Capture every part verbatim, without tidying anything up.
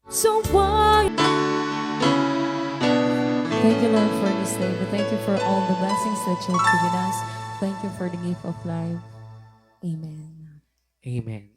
So why? Thank you, Lord, for this day. We thank you for all the blessings that you have given us. Thank you for the gift of life. Amen. Amen.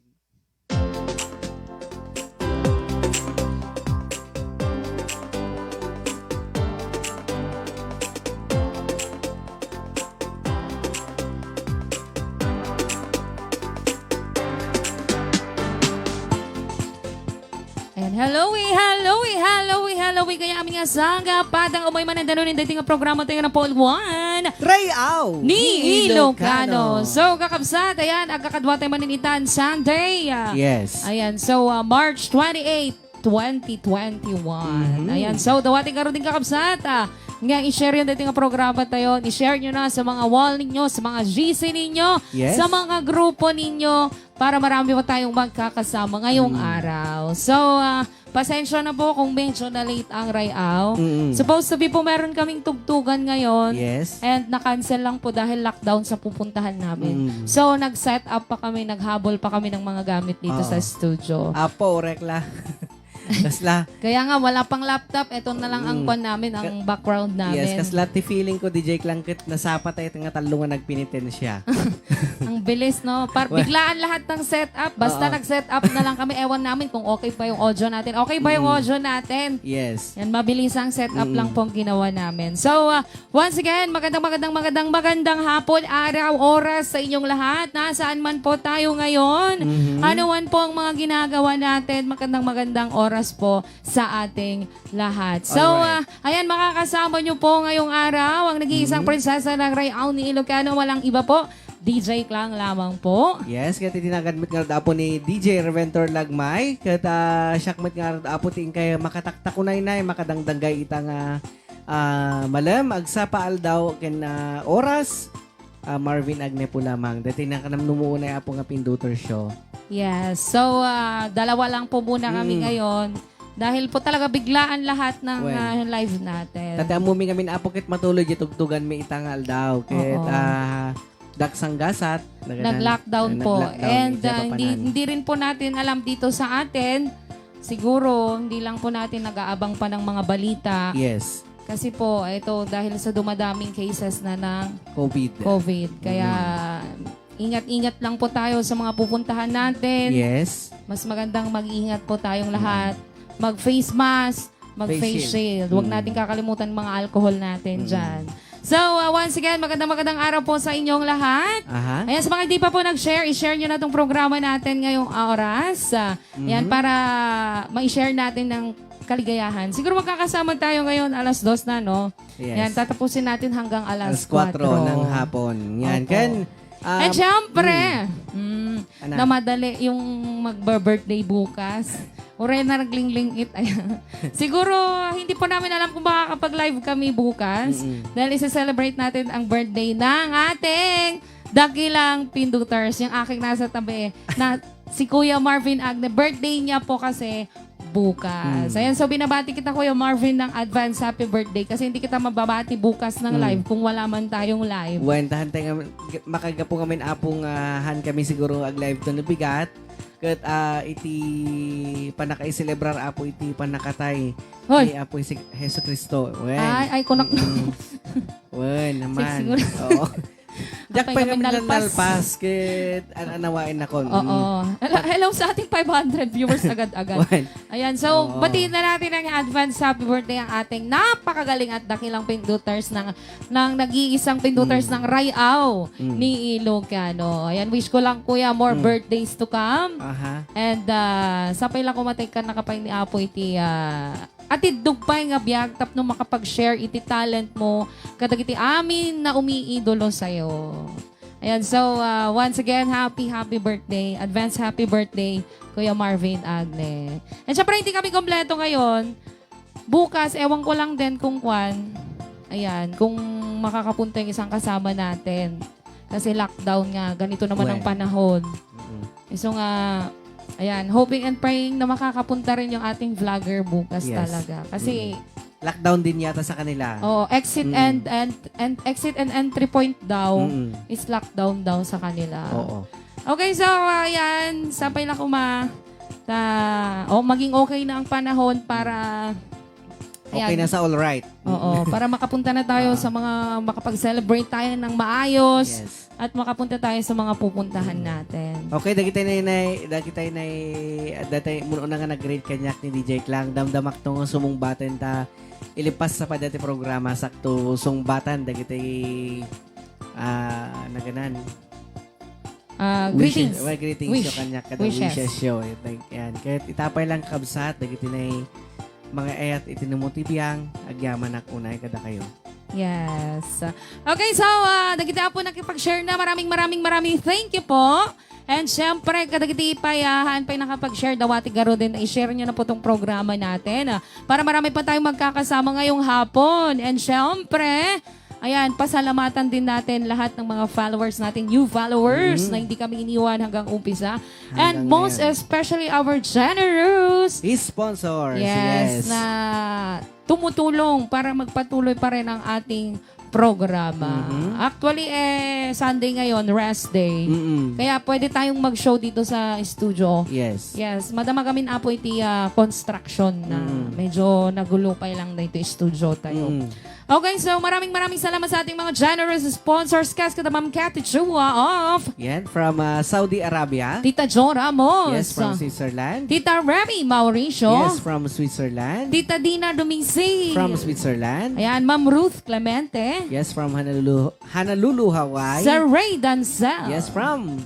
And hello, eh, hello, eh, hello, eh, hello, eh, kaya amin nga sangga, padang umay man ang danunin dating nga programa tayo na Paul Juan. Rayaw ni Ilocano. So, kakabsat, ayan, agkakadwa tayo manin itan Sunday. Ah, yes. Ayan, so, ah, March twenty-eight, twenty twenty-one. Mhm. Ayan, so, dawati karo din kakabsat, ah, nga i-share yun dating nga programa tayo, i-share nyo na sa mga wall ninyo, sa mga G C ninyo, yes, sa mga grupo ninyo, para marami pa tayong magkakasama ngayong, mm, araw. So, ah, pasensya na po kung medyo na-late ang Rayaw. Mm. Supposed to be po, meron kaming tugtugan ngayon. Yes. And na-cancel lang po dahil lockdown sa pupuntahan namin. Mm. So, nag-set up pa kami, naghabol pa kami ng mga gamit dito, oo, sa studio. Apo, orek la. Kasla. Kaya nga, wala pang laptop. Ito na lang ang, mm, kwan namin, ang, ka-, background namin. Yes, kasla ti feeling ko, D J Klangkit, nasapa tayo nga talo nga nagpenitensya. Ang bilis, no? Par-, well, biglaan lahat ng setup. Basta, oo, nag-set up na lang kami. Ewan namin kung okay pa yung audio natin. Okay ba yung, mm, audio natin? Yes. Yan, mabilis ang setup, mm, lang pong ginawa namin. So, ah, once again, magandang, magandang, magandang, magandang hapon, araw, oras sa inyong lahat. Nasaan man po tayo ngayon? Mhm. Ano man po ang mga ginagawa natin, magandang, magandang oras po sa ating lahat. So, alright, ah, ayan, makakasama nyo po ngayong araw ang nag-iisang, mhm, prinsesa ng Rayaw ni Ilocano, walang iba po, D J Klang lamang po. Yes, ket iti nagan met nga apo ni D J Reventor Lagmay, ket, ah, siak met nga apo ti inkay makataktakunaynay, makadangdangay ita nga, ah, malem, agsapa aldaw ken, ah, oras. Ah, Marvin Agnepo lamang. Dati na kanam numuunay apo nga Pinduter Show. Yes. So, ah, dalawa lang po muna kami, mm, ngayon. Dahil po talaga biglaan lahat ng, well, ah, live natin. Tati ammom ngamin apo ket matuloy di tugtugan mi ita nga aldaw. Ket, oo, ah, daksang gasat. Nag-lockdown po. Nag-lockdown. And, ah, hindi, hindi rin po natin alam dito sa atin. Siguro, hindi lang po natin nag-aabang pa ng mga balita. Yes. Kasi po, ito, dahil sa dumadaming cases na ng COVID. COVID. Kaya, mm, ingat-ingat lang po tayo sa mga pupuntahan natin. Yes. Mas magandang mag-ingat po tayong lahat. Mm. Mag-face mask, mag-face shield. Face shield. Huwag, mm, natin kakalimutan mga alcohol natin, mm, dyan. So, uh, once again, magandang, magandang araw po sa inyong lahat. Aha. Ayan, sa mga hindi pa po nag-share, i-share nyo na tong programa natin ngayong, uh, oras. Uh, ayan, mhm, para ma-share natin ng kaligayahan. Siguro magkakasama tayo ngayon alas dos na, no? Yes. Yan, tatapusin natin hanggang alas, alas kwatro, kwatro ng hapon. Yan, opo. Ken, ah, and syempre, mm, mm, ana, namadali yung magbe-birthday bukas. Uray na naglingling-it. Ayan. Siguro, hindi po namin alam kung makakapag-live kami bukas. Mm-mm. Dahil isi-celebrate natin ang birthday ng ating dakilang Pinduters. Yung aking nasa tabi, na si Kuya Marvin Agne. Birthday niya po kasi bukas. Mm. Ayan, so binabati kita, Kuya Marvin, ng advance happy birthday kasi hindi kita mababati bukas ng, mm, live kung wala man tayong live. Wen, tahan tayo nga, makagapu ngamin apo nga han kami siguro ag-live to no bigat. Ket, ah, iti pannakaiselebrar apo iti pannakatay, hoy, ni Apo Jesu-, Jesu-Cristo. Wen. Ay, ay, kunak-, mm. Wen, naman. Sig-, siguro. Oo. Diak pay kami nalpas. Nalpas, ket an-, anawain nakon. Oo. Mm. Hello, hello sa ating five hundred viewers agad-agad. Wen. Ayan, so, oo, batiin na natin ang advance happy birthday ang ating napakagaling at dakilang pinduters ng, ng nag-iisang pinduters, mm, ng Ray-aw, mm, ni Ilocano. Ayan, wish ko lang, Kuya, more, mm, birthdays to come. Aha. And, ah, sapay lang kumatay ka nakapay ni Apo iti, ah, atiddog pay nga biag tapno makapag-share iti talent mo kadagiti amin na umiidolo sayo. Ayan, so, ah, once again, happy, happy birthday. Advance happy birthday, Kuya Marvin Agne. And syempre, hindi kami kompleto ngayon. Bukas, ewan ko lang din kung kwan. Ayan, kung makakapunta yung isang kasama natin. Kasi lockdown nga, ganito naman ang, wen, panahon. Mm-mm. So nga, ayan, hoping and praying na makakapunta rin yung ating vlogger bukas, yes, talaga. Kasi, mm, lockdown din yata sa kanila. Oo, exit, mm, and, and, and exit and entry point daw, mm, is lockdown daw sa kanila. Oo. Okay, so, ayan, sapay lang kuma. Ta, oh, maging okay na ang panahon para okay, ayan, na sa all right. Oo, para makapunta na tayo, ah, sa mga, makapag-celebrate tayo ng maayos, yes, at makapunta tayo sa mga pupuntahan, mm, natin. Okay, dagitay na, na, dagitay na, dagitay muna nga nag-greet kaniak ni D J Klang. Damdamak to nga sumungbaten ta. Ilipas sa pay dati programa, sakto sungbatan dagitay, ah, naganan. Ah, wishes, greetings. Well, greetings, wish, yo kaniak kada wishes, wishes yo. Eh, thank, yan. Kaya itapay lang, kabsat, dagiti nay mga ayat iti namo ti biang, agyamanak unay kadakayo. Yes. Okay, so, ah, dagiti apo nakipag-share na. Maraming, maraming, maraming thank you po. And syempre, kadagiti pay, ah, haan pay nakapag-share, dawati garuden, i-share nyo na po tong programa natin, ah, para marami pa tayong magkakasama ngayong hapon. And syempre, ayan, pasalamatan din natin lahat ng mga followers natin, new followers, mm, na hindi kami iniwan hanggang umpisa. And hanggang most ngayon, especially our generous sponsors. Yes, yes, na tumutulong para magpatuloy pa rin ang ating programa. Mhm. Actually, eh, Sunday ngayon, rest day. Mm-mm. Kaya pwede tayong mag-show dito sa studio. Yes. Yes, madama kami na po iti, ah, construction na, mm, medyo nagulupay lang na iti studio tayo. Mm. Okay, so maraming, maraming salamat sa ating mga generous sponsors. Kas kada Ma'am Cathy Chua of, yan, from, ah, Saudi Arabia. Tita Jo Ramos. Yes, from Switzerland. Tita Remy Mauricio. Yes, from Switzerland. Tita Dina Duminsi. From Switzerland. Ayan, Ma'am Ruth Clemente. Yes, from Honolulu, Honolulu, Hawaii. Sir Ray Dancel. Yes, from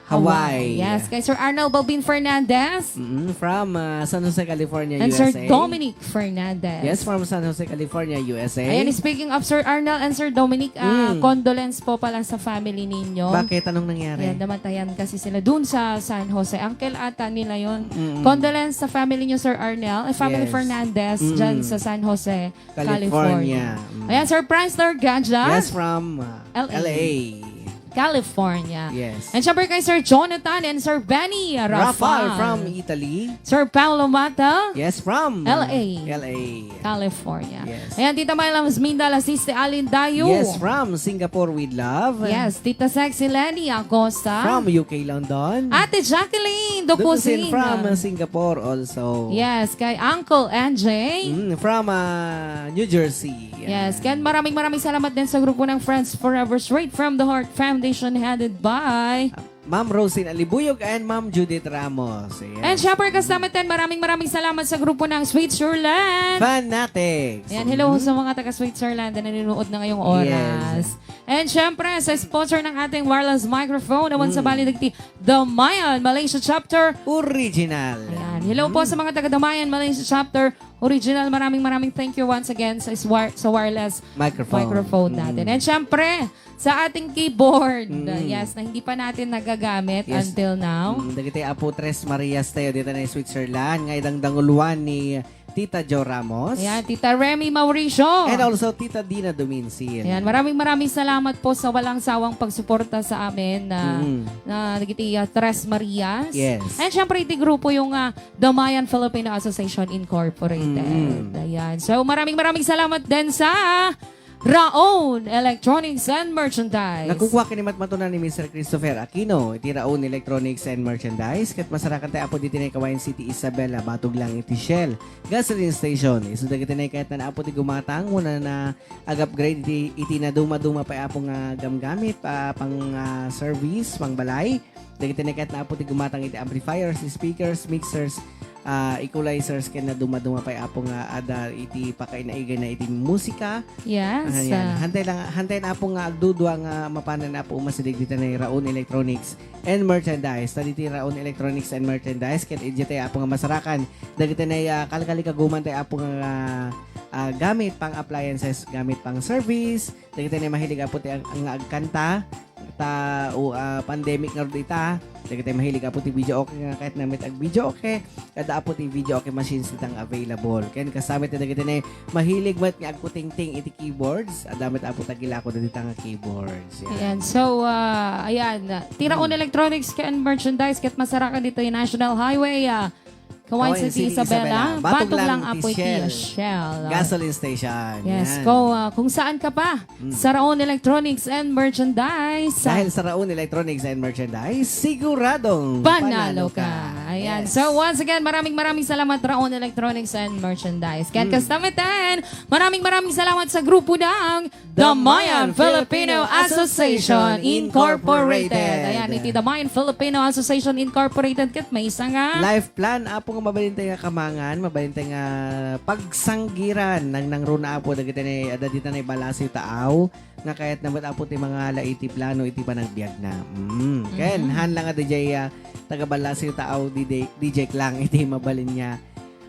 Hawaii. Hawaii. Yes, kay Sir Arnel Balbin Fernandez. Mm, from, ah, San Jose, California, U S A. And Sir Dominic Fernandez. Yes, from San Jose, California, U S A. Ayan, speaking of Sir Arnel and Sir Dominic, ah, mm, condolence po pala sa family ninyo. Bakit? Anong nangyari? Ayan, namatayan kasi sila dun sa San Jose. Uncle ata nila yon. Mm-mm. Condolence sa family nyo, Sir Arnel. Eh, family, yes, Fernandez, mm, dyan sa San Jose, California. California. Mm. Ayan, Sir Prensler Gadja. Yes, from, uh, L A. L A. California. Yes. And syempre kay Sir Jonathan and Sir Benny Rafael. Rafael from Italy. Sir Paolo Mata. Yes, from L A. L A. California. Yes. Ayan, Tita Myla Minda, Lasiste Alin Dayo. Yes, from Singapore with love. Yes, Tita Sexy Lenny Acosta. From U K, London. Ate Jacqueline Dukusin. Dukusin from Singapore also. Yes, kay Uncle N J. Mm, from, ah, New Jersey. Yes, yan. Ken, maraming, maraming salamat din sa grupo ng Friends Forever, Straight from the Heart Foundation, headed by Ma'am Rosin Alibuyog and Ma'am Judith Ramos. Yes. And syempre, kasama din, maraming, maraming salamat sa grupo ng Switzerland Fanatics. Yan, hello, mm, sa mga taga Switzerland na nanonood na ngayong oras. Yes. And syempre, sa sponsor ng ating wireless microphone, naman sa, mm, bali dagiti Damayan Malaysia Chapter Original. Ayan. Hello po, mm, sa mga taga Damayan Malaysia Chapter Original. Maraming, maraming thank you once again sa swar-, sa wireless microphone, microphone natin. Mm. And syempre, sa ating keyboard, mm, yes, na hindi pa natin nagagamit, yes, until now. Mm, dagiti Apo Tres Marias tayo dito na Switzerland, nga idang danguluan ni Tita Jo Ramos. Ayan, Tita Remy Mauricio. And also Tita Dina Duminsin. Ayan, maraming, maraming salamat po sa walang sawang pagsuporta sa amin na, mm, na dagiti, ah, Tres Marias. Yes. And syempre, iti grupo yung, ah, The Mayan Filipino Association Incorporated. Mm. Ayan. So, maraming, maraming salamat din sa Raon Electronics and Merchandise. Nakukuha kini matmatunan ni Mister Christopher Aquino iti Raon Electronics and Merchandise. Ket masarakan tayo, Apo, ditoy Kawayan City, Isabela, batog lang iti Shell gasoline station. Isu dagiti kayatna, Apo, ti gumatang, wenno na ag-upgrade iti, iti naduma-duma pay, Apo, nga gamgamit, ah, pang, ah, service, pang balay. Dagiti kayatna, Apo, ti gumatang iti amplifiers, speakers, mixers, ah, equalizers, ken naduma-duma pay, Apo, nga adda iti pakainaigayna iti musika. Yes. Ayan. Hantay lang, hantay na, Apo, nga agdudua nga mapanan, Apo, umasideg ditoy Raon Electronics and Merchandise. Ta ditoy Raon Electronics and Merchandise, ket idiay tayo, Apo, nga masarakan dagiti, ah, kalkalikaguman tayo, Apo, nga, ah, gamit pang appliances, gamit pang service, dagiti mahilig, Apo, ti ang, nga agkanta, ta, o, ah, pandemic ngarud ita, dagiti mahilig, Apo, ti videoke nga kayatna met ag-videoke, adda, Apo, ti videoke machines dita nga available. Ken kasta met dagiti mahilig met nga agkutingting iti keyboards, adda met, Apo, ti agilako dita nga keyboards. Yan. Ayan. So, ah, ayan, ti Raon Electronics and Merchandise ket masarakan ditoy National Highway, ah, Kawayan City, Isabela. Batog lang, Apo, iti Shell gasoline station. Yes. Yan. Ko, ah, kung saan ka pa, sa Raon Electronics and Merchandise. Dahil sa Raon Electronics and Merchandise, siguradong panalo ka. Ayan. Yes. So, once again, maraming, maraming salamat, Raon Electronics and Merchandise. Ken kasta met, maraming, maraming salamat sa grupo ng The Mayan Filipino Association Incorporated. Ayan, iti The Mayan Filipino Association Incorporated ket maysa nga life plan, Apo, nga mabalin tayo nga kamangan, mabalin tayo nga pagsanggiran, nang nangruna, Apo, dagiti nay-, adda dita naiballasiw taaw, nga kayatna met, Apo, ti mangala iti plano iti panagbiagna. Mm. Ken, haan lang nga D J, ah, taga-ballasiw taaw, D J, D J lang iti mabalin nga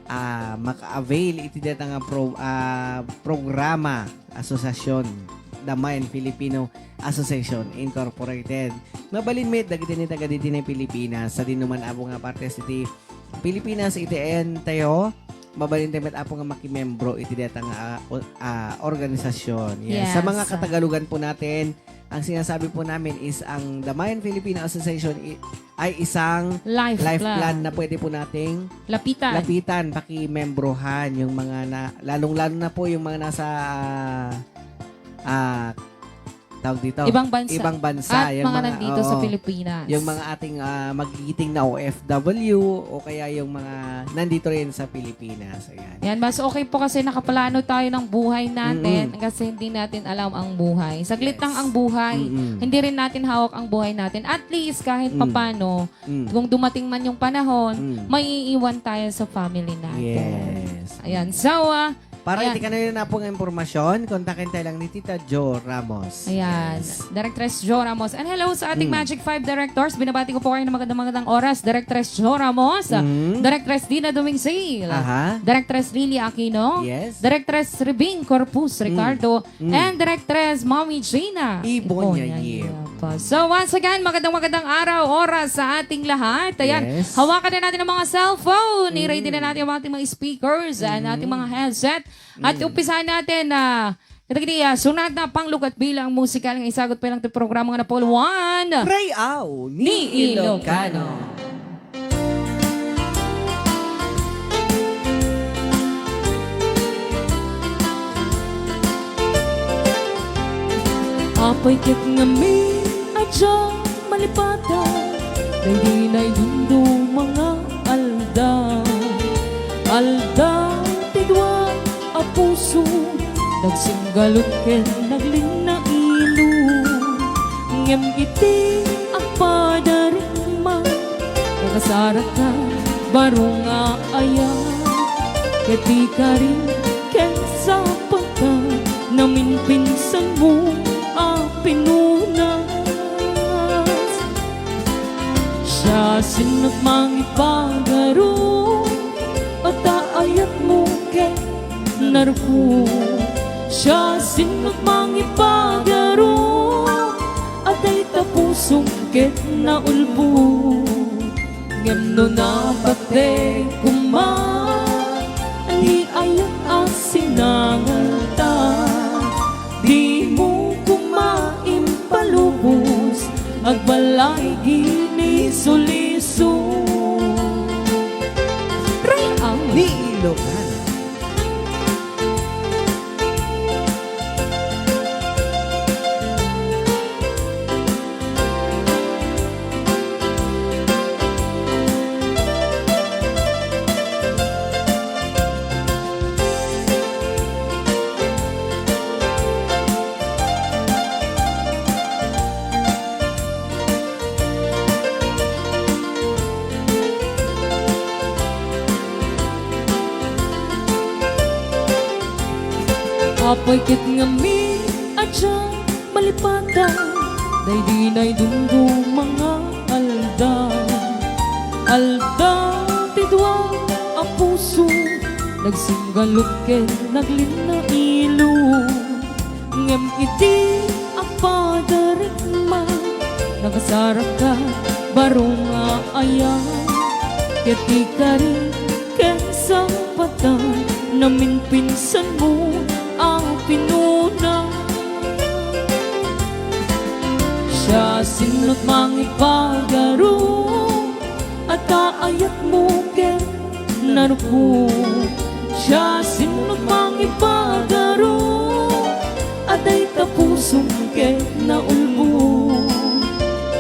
ah, maka-avail iti dayta nga pro-, ah, programa, asosiasyon, The Mayan Filipino Association Incorporated. Mabalin met dagiti ni taga ditoy Pilipinas, sadino man, Apo, nga partes iti Pilipinas, iti entayo, mabalin tayo met, Apo, nga makimembro iti dayta nga, ah, o-, ah, organisasyon. Yes. Sa mga Katagalugan po natin, ang sinasabi po namin is ang The Mayan Filipino Association i-, ay isang life plan na pwede po nating lapitan, pakimembrohan yung mga na, lalong-lalo na po yung mga nasa, ah, ah, tawag dito? Ibang bansa. Ibang bansa. At yung mga mga, nandito sa oo, Pilipinas. Yung mga ating, ah, magigiting na O F W o kaya yung mga nandito rin sa Pilipinas. Ayan. Yan, mas okay po kasi nakaplano tayo ng buhay natin. Mm-mm. Kasi hindi natin alam ang buhay. Saglit lang ang buhay. Yes. Mm-mm. Hindi rin natin hawak ang buhay natin. At least, kahit papano, kung dumating man yung panahon, maiiwan tayo sa family natin. Yes. Ayan. So, ah, para iti kanayon na pong impormasyon, kontakin tayo lang ni Tita Jo Ramos. Ayan. Yes. Directress Jo Ramos. And hello sa ating Magic Five Directors. Binabati ko po kayo ng magandang, magandang oras. Directress Jo Ramos, Directress Dina Dumingsil, Aha. Directress Lily Aquino, Yes. Directress Rebing Corpus Ricardo, and Directress Mommy Gina Iboña Yip. Yip. So, once again, magandang, magandang araw, oras sa ating lahat. Ayan, Yes. hawakan na natin ang mga cellphone. I-ready na natin ang ating mga speakers, ang ating mga headset. At umpisahan natin na kadagiti, ah, sunat na panglukat bilang musikal nga isagut pa lang ti programa nga napulwan. Raon ni Ilocano. Apay ket ngamin a diak malipatan daydi naidumduma nga aldaw. Aldaw ti dua a puso nagsinggalun ken naglinnailo. Ngem iti agpadarikma, nakasarakan baro nga ayat. Ket di karin ket sapagka naminpinsanmo a pinunas. Siasino't mangipagaro, ta ayatmo ket narko. Siasino't mangipagaro, a dayta pusom ket naulbod. Ngem no napateg koma, ni ayat a sinangalta, dimo koma impalubos, agbalay gini suliso. Raon ni Ilocano. Apay ket ngamin a diak malipatan daydi naidumduma nga aldaw. Aldaw ti dua a puso, nagsinggalup ken naglinnailog. Ngem idi agpagarek man, nakasarakka baro nga ayat. Ket ikari ken sapatan, naminpinsanmo a pinuna. Siasino't mangipagaro, adda ayatmo ket narukmo. Siasino't mangipagaro, adda dayta pusom ket naulbod.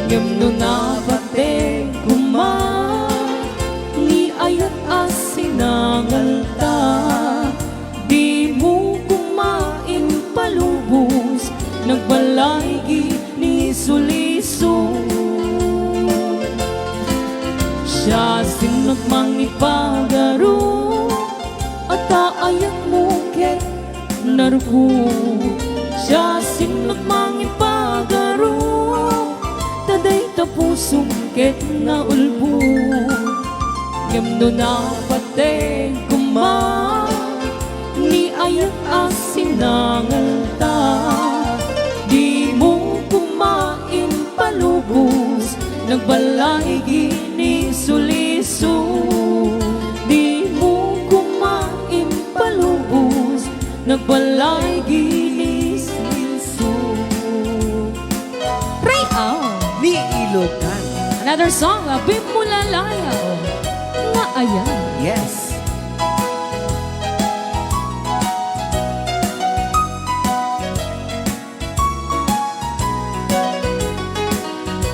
Ngem no napateg koma ni ayat a sinangalta, dimo koma impalubos, nagbalay gid ni sulisog. Siasino't mangipagaro, adda ayatmo ket narukmo. Siasino't mangipagaro, adda dayta pusom ket naulbod. Ngem no napateg koma ni ayat a sinangalta, dimo koma impalubos, nagbalay gid ni sulisog. Dimo koma impalubos, nagbalay gid ni sulisog. Ray-aw. Ni Ilocan. Another song, ah, Bimmulalayaw nga Ayat. Yes.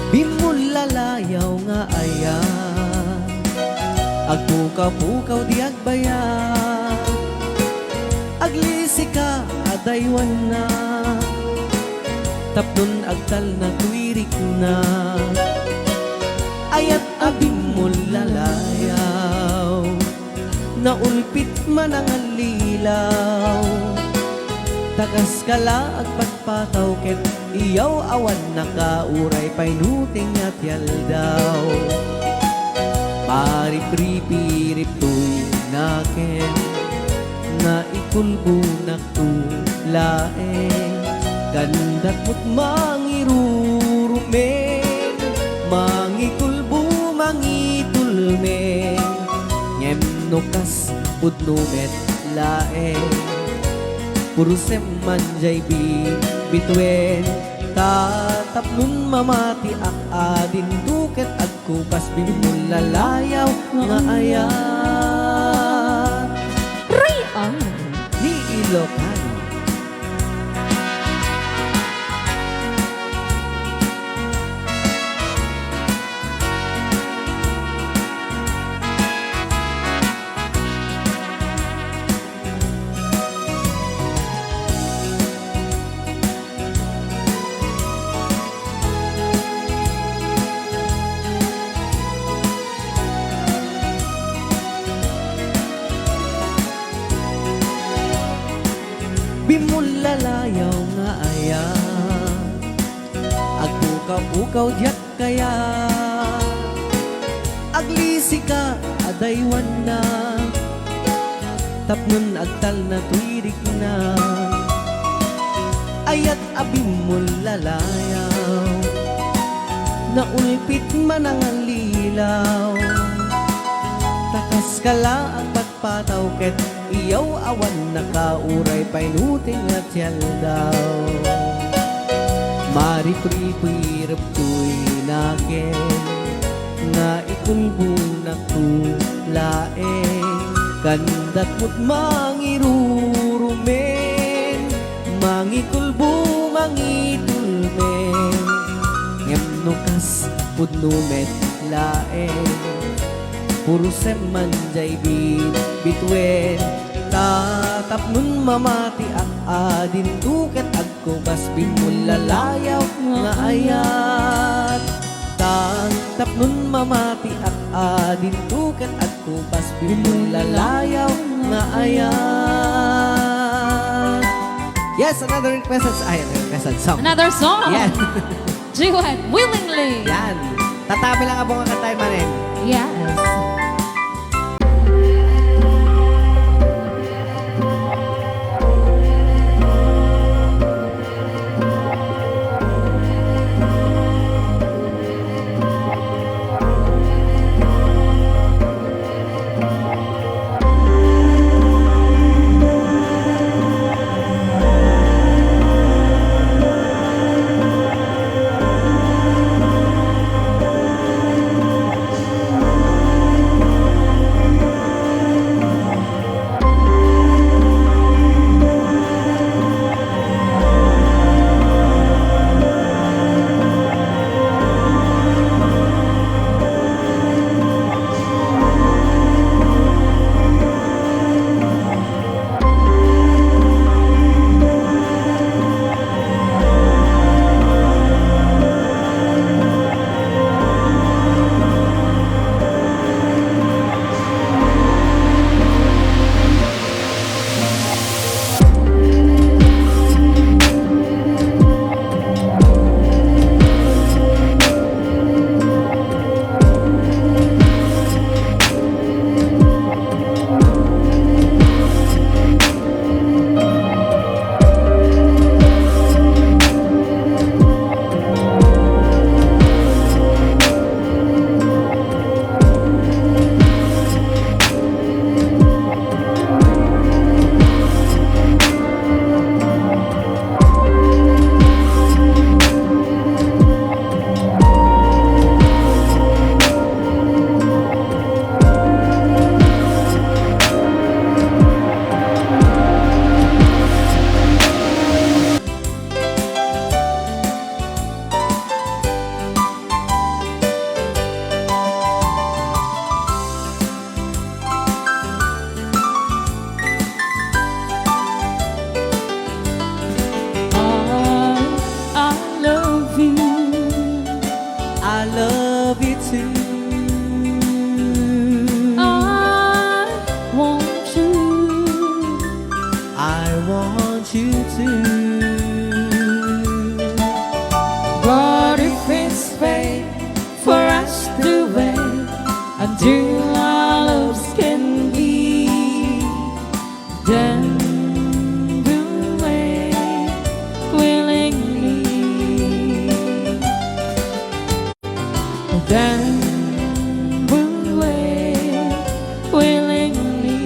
Bimmulalayaw nga ayat, agpukaw-pukaw di agbayag. Aglisika a daywanna, tapnon agtalna toy rikna. Ayat a bimmulalayaw, naulpit manangallilaw. Ta kaska la agpatpataw ket iyaw-awannaka uray pay no tengnga ti aldaw. Maripripirip toy nakem, naikulbonakto laeng. Kandat met mangirurumen, mangikulbo, mangitulmen. Ngem no kas pudno met laeng, purosem man jay bi-, bituen. Ta tapnon mamatiak a dinto ket agkupas, bimmulalayaw nga ayat. Ray-aw. Ni Ilocano. Bimmulalayaw nga ayat, agpukaw-pukaw diak kaya. Aglisika a daywanna, tapnon agtalna toy rikna. Ayat a bimmulalayaw, naulpit manangallilaw. Ta kaska la agpatpataw ket iyaw-awannaka uray pay no tengnga ti aldaw. Maripripirep toy nakem, naikulbonakto laeng. Kandat met mangirurumen, mangikulbo, mangitulmen. Ngem no kas pudno met laeng, purosem man jay bi-, bituen. Ta tapnon mamatiak a dinto ket agkupas, bimmulalayaw nga ayat. Ta tapnon mamatiak a dinto ket agkupas, bimmulalayaw nga ayat. Yes, another requested, ay, requested song. Another song. Yan. G one, Willingly. Yan. Tatabi lang abong ang kantay manen. Yes. I, I love you. I love you too. I want you. I want you too. But if it's fate for us to wait until our loves can be, then we'll wait willingly. Then we'll wait willingly.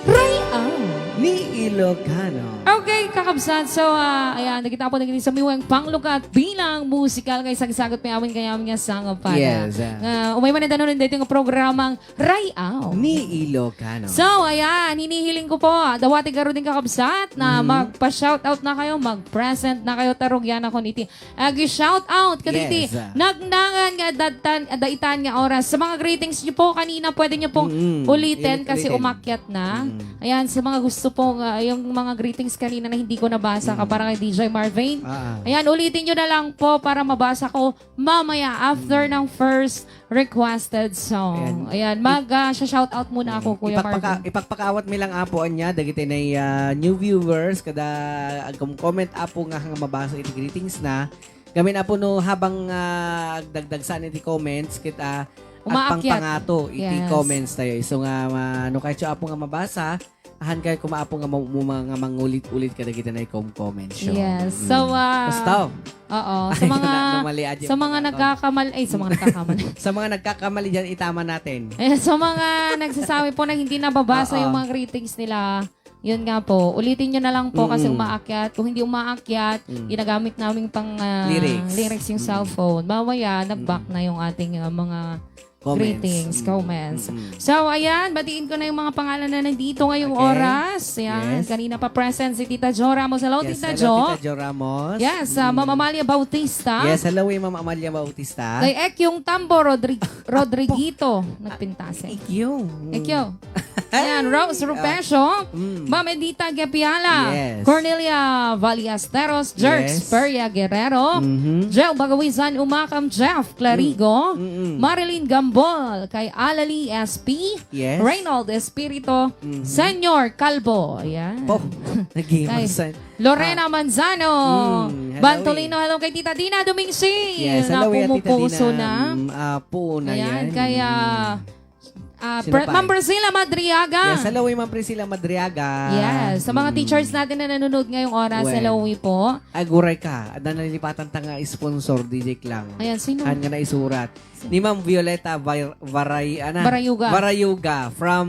Ray-aw ni Ilocano. Okay, kakabsat. So, ah, ayan, nakita po naging sa miwang panglukat bilang musikal kay sagsagot may amin kay amin nga sangap pa. Yes, ah. Nga, umay man ang danon dito nga programang Ray-aw ni Ilocano. So, ayan, hinihiling ko po, dawati garud din kakabsat na Mm. magpa-shoutout na kayo, mag-present na kayo, tarugyan ako niti. Agi shoutout, kaditi, Yes. nagnangan nga datan, daitan nga oras. Sa mga greetings niyo po kanina, pwede niyo pong Mm-mm. ulitin Ulit, kasi ulitin. umakyat na. Mm. Ayan, sa mga gusto po, ah, yung mga greetings kanina na hindi ko nabasa, Mm. para kay D J Marvin. Ah, ah. Ayan, ulitin niyo na lang po para mabasa ko mamaya after Mm. ng first requested song. Ayan. Ayan, mag, ah, shout out muna ako, Mm. Kuya Ipagpaka-, Marvin. Ipagpakaawat mi lang, Apo, anya, dagiti nay, ah, new viewers, kada agkom-comment, Apo, nga, nga mabasa iti greetings na. Gamin, Apo, no, habang, ah, agdagdagsan iti comments, kita Umaakyat. agpangpangato iti Yes. comments tayo. Isu nga, ma-, no, kahit siya, Apo, nga mabasa, Ahan kayo kuma, Apo, nga ma-, ma-, nga mangulit-ulit kadagiti naikom-comment show. Yes. Mm. So, ah, Basta. oo, sa Ay, mga, na-, namali, Aji, sa mga pagkakataon. nagkakamal-, ay, sa mga nagkakamal-, Sa mga nagkakamali dyan, itama natin. Eh, sa mga nagsasabi po na hindi nababasa Oo. yung mga greetings nila, yun nga po, ulitin nyo na lang po kasi Mm. umaakyat. Kung hindi umaakyat, Mm. ginagamit namin pang, ah, Lyrics. lyrics yung Mm. cellphone. Mamaya, nag-back Mm. na yung ating, ah, mga Comments. Greetings, Mm, comments. mm, mm. So, ayan, batiin ko na yung mga pangalan na nandito ngayong Okay. oras. Ayan, Yes. kanina pa present si Tita Jo Ramos. Hello, Yes, Tita hello, Jo. Tita Jo Ramos. Yes, ah, Mm. Ma'am Amalia Bautista. Yes, hello, eh, Ma'am Amalia Bautista. Kay Ekyong Tambo Rodrig-, Rodriguito, nagpintasin. Ekyong. Ekyong. Ayan, Rose Rupecio, Mm. Ma'am Edita Gapiala, Yes. Cornelia Ballesteros, Jerks Yes. Peria Guerrero, Mhm. Joe Bagawisan Umakam, Jeff Clarigo, Mm. Mm-mm. Marilyn Gambol, kay Alali S P, Yes. Reynold Espirito, Mhm. Senyor Calvo. Ayan. Po, Kay nag-iiwasan. Lorena Ah. Manzano, Mm, hello, Bantolino, eh. Hello kay Tita Dina Dumingsi. Yes, hello, eh, Tita Pumupuso Dina. na. Mm, ah, puo na Ayan, yan. kaya Mm. Ah, Sino Pre-, pa? Ma'am Priscilla Madriaga. Yes, hello, eh, Ma'am Priscilla Madriaga. Yes, sa mga Mm. teachers natin na nanonood ngayong oras, Well, hello, eh, po. Aguray ka. Adda nalipatan ta nga sponsor, D J Klang. Ayan, sino? Han nga naisurat. Sino? Ni Ma'am Violeta Var-, Varay-, ana? Barayuga. Barayuga from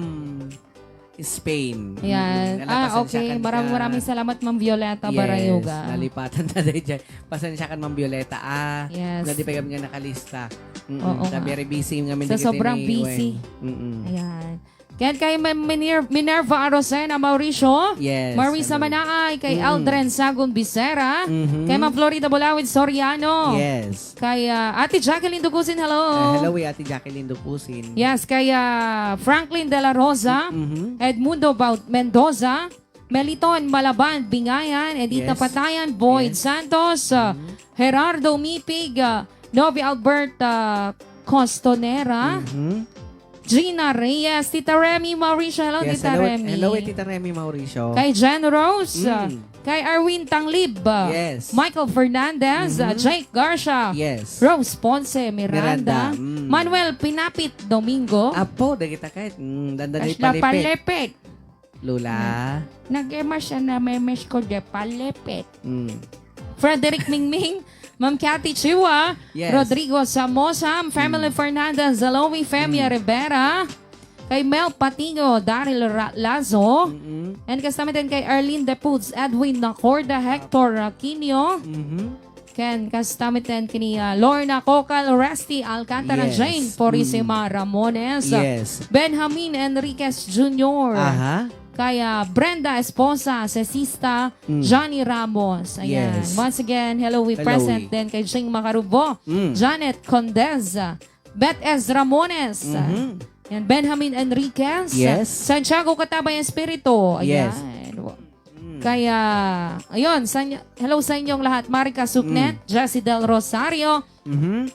Spain. Ayan. Mm-mm. Ala, Ah, pasensya okay. kan Maraming, ka. maraming salamat, Ma'am Violeta Yes, Barayuga. Nalipatan ta daydiay. Pasensya kan Ma'am Violeta, ah. Yes. Na di pa kami nga nakalista. Mm-mm. Oo Ta nga. very busy nga Sa dagiti sobrang ni busy. Weng. Mm-mm. Ayan. Ken kay Ma-, Miner-, Minerva Arosena Mauricio, Yes, Marisa hello. Manaay, kay Mm-mm. Aldrin Sagun Bisera, Mhm. kay Ma'am Florida Bulawid Soriano, Yes. kay, ah, Ate Jacqueline Dugusin, hello. Ah, hello, eh, Ate Jacqueline Dugusin. Yes, kay, ah, Franklin De La Rosa, Mhm. Edmundo Baut-, Mendoza, Meliton Malaban, Bingayan, Edita Yes. Patayan, Boyd Yes. Santos, uh, Mm-hmm. Gerardo Mipig, uh, Novi Albert, uh, Costonera, Mm-hmm. Gina Reyes, Tita Remy Mauricio. Hello, Yes, Tita hello, Remy. hello, eh, Tita Remy Mauricio. Kay Jen Rose, uh, Mm. kay Arwin Tanglib, uh, Yes. Michael Fernandez, uh, Mm-hmm. Jake Garcia, Yes. Rose Ponce Miranda, Miranda, mm. Manuel Pinapit Domingo. Apo, dagita kay, mm, dandani Kasla palipit. palipit. Lola. Nag-, nag-ema siya na memes ko di palipit. Mm. Frederick Mingming, Ma'am Cathy Chua, Yes. Rodrigo Samosa, Family Mm. Fernandez, Zalomi, Femia Mm. Rivera, kay Mel Patiño, Daryl Ra-, Lazo, Mm-mm. and kastamiten kay Arlene Depuds, Edwin Nacorda, Hector Aquino, Mm-hmm. Ken, kastamiten kini, ah, Lorna Cocal, Resty Alcantara, Yes. Jane Purisima Mm. Ramones, Yes. Benjamin Enriquez Junior, Aha. kay, ah, Brenda Esposa, Cesista, Mm. Johnny Ramos. Ayan. Yes. Once again, hello, we Hello, present we. din kay Jing Macarubo, Mm. Janet Condez, Beth S. Ramones, Mhm. yan, Benjamin Enriquez, Yes. Santiago Catabay Espiritu. Yes. Ayan. Mm. Kaya, ayun, sa inyo, hello sa inyong lahat. Marika Suknet, Mm. Jessie Del Rosario, Mhm.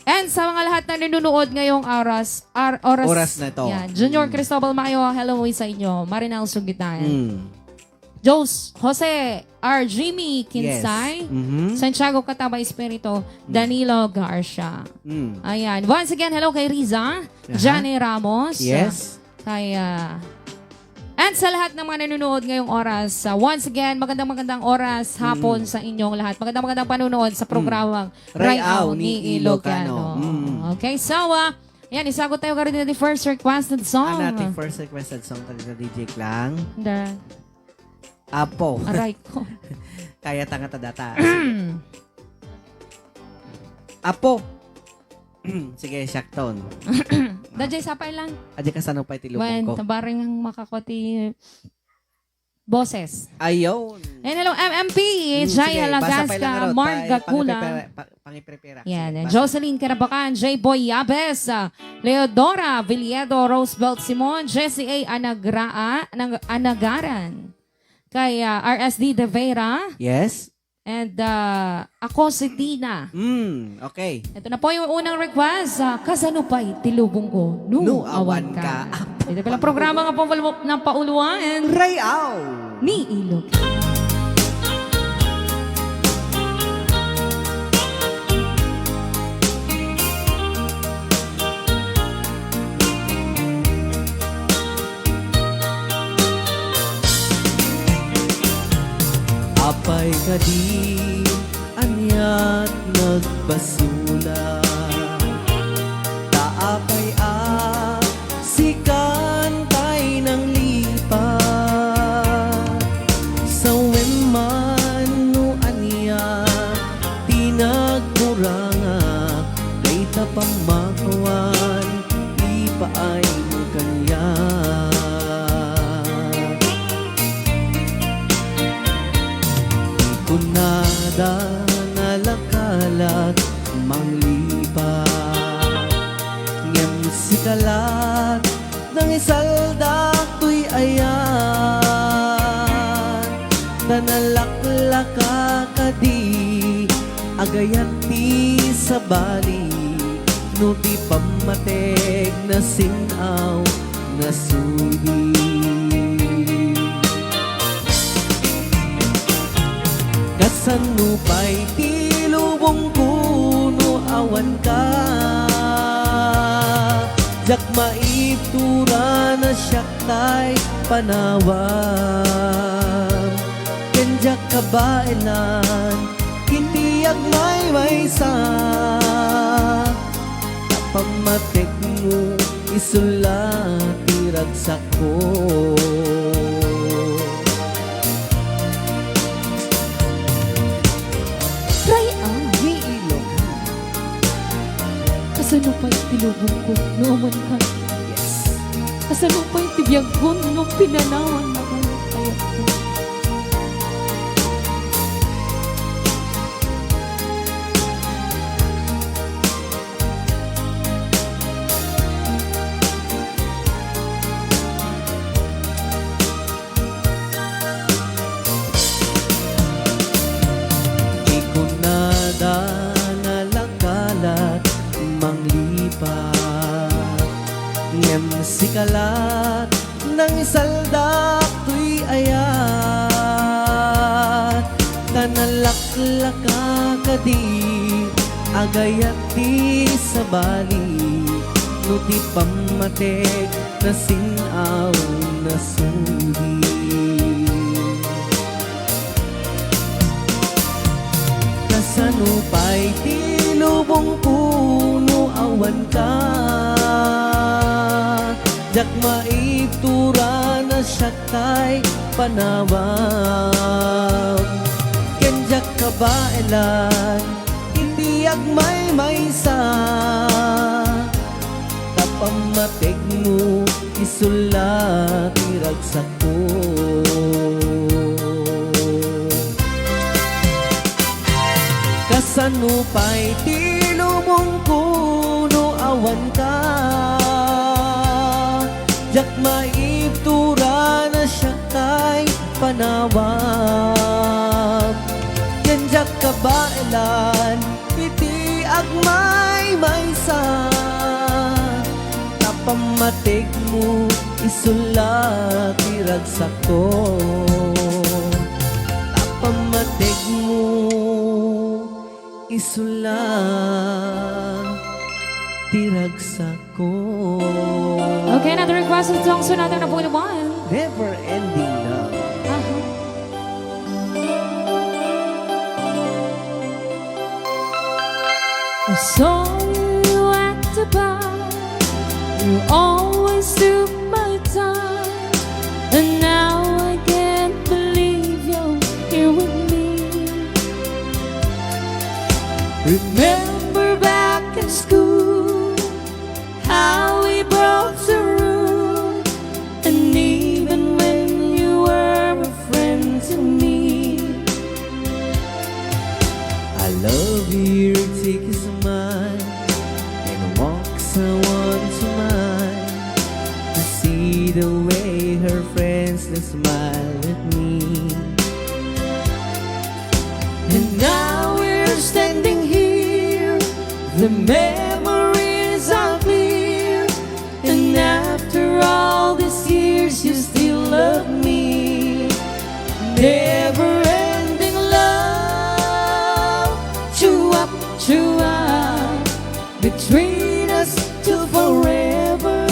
and sa mga lahat na nanonood ngayong oras, ar-, oras, Oras na to. yan. Junior Mm. Cristobal Mayo, hello sa inyo. Marinal Sugitan. Mm. Jos-, Jose R. Jimmy Yes. Kinsay, Mhm. Santiago Cataba Espiritu, Mm. Danilo Garcia. Mm. Ayan. Once again, hello kay Riza, Aha. Jane Ramos. Yes. Kay, ah, and sa lahat ng mga nanonood ngayong oras, ah, once again, magandang, magandang oras, hapon Mm. sa inyong lahat. Magandang, magandang panonood sa Mm. programang Ray Ray Aw Aw ni ni Ilocano. Ilocano. Mm. Okay, so, ah, yan, isagot tayo karon dito first requested song. Ano ating first requested song kanina, D J Klang? The Apo. Aray ko. Kaya tanga ta data. Sige. Apo. Sige, siakton. Dajay sapay lang. Aja kasano pa iti lubong Wen, ko. Tabaring ang makako ti boses. Ayun. And hello, M M P, Mm, Jay sige, basa pa Alagasca, lang, Rod. Mark Pa-, Gacula. pangiprepara-, pa-, pangiprepara. Yan, Sige, yan. basa. Jocelyn Carabacan, J Boy Yabes, ah, Leodora Villedo, Roosevelt Simon, Jesse A Anagra-, Anag-, Anagaran. Kay, ah, R S D De Vera. Yes. And, ah, ako si Tina. Mm, okay. Ito na po yung unang request, ah, Kasano pay ti lubong ko, no No awan awan ka. ka. Ito palang programa nga paulu-, ng pauluan. Ray Aw. Ni Ilog. Apay kadi aniat nagbasula? Ta apay a sikan pay nanglipat? Sawen man no ania ti nagkurangak, dayta pammakuan ipaaymo kaniak. Kunada, nalakalat manglipat, ngem sika lat, nangisalda Ayan, ta nalaklaka kadi, agayat ti sabali, no di pammatek nasin-aw nasudi. Kasano pay ti lubongko no awanka? Diak maibtura na siak tay panawam. Ken diak kabaelan iti agmaymaysa, ta pammatekmo isu la ti ragsakko. Ray-am. Ni Ilong. Kasano pay ti lubongko no awanka? Yes. Kasano pay ti biagko no pinanawanmo ti ayatko? Ikunada nalakalat manglipat, ngem sika la nangisaldak toy ayat. Ta nalaklaka kadi, agayat ti sabali, no ti pammatek nasin-aw nasudi. Kasano pay ti lubongko no awanka? Diak maibtura na siak tay panawam. Ken diak kabaelan iti agmaymaysa, ta pammatekmo isu la ti ragsakko. Kasano pay ti lubongko no awanka? Diak maibtura na siak tay panawam. Ken diak kabaelan iti agmaymaysa, ta pammatekmo isu la ti ragsakko. Ta pammatekmo isu la ti ragsakko. Okay, another request song, so another na po naman. Never Ending Love. Aha. I saw you at the bar. You always took my time, and now I can't believe you're here with me. Remember back in school, how we broke the rule, and even when you were a friend to me. I love your cheeky smile and walks I want to mine to see the way her friends that smile at me. And now we're standing here, the memories are clear, and after all these years, you still love me. Never ending love, true up, true up, between us till forever.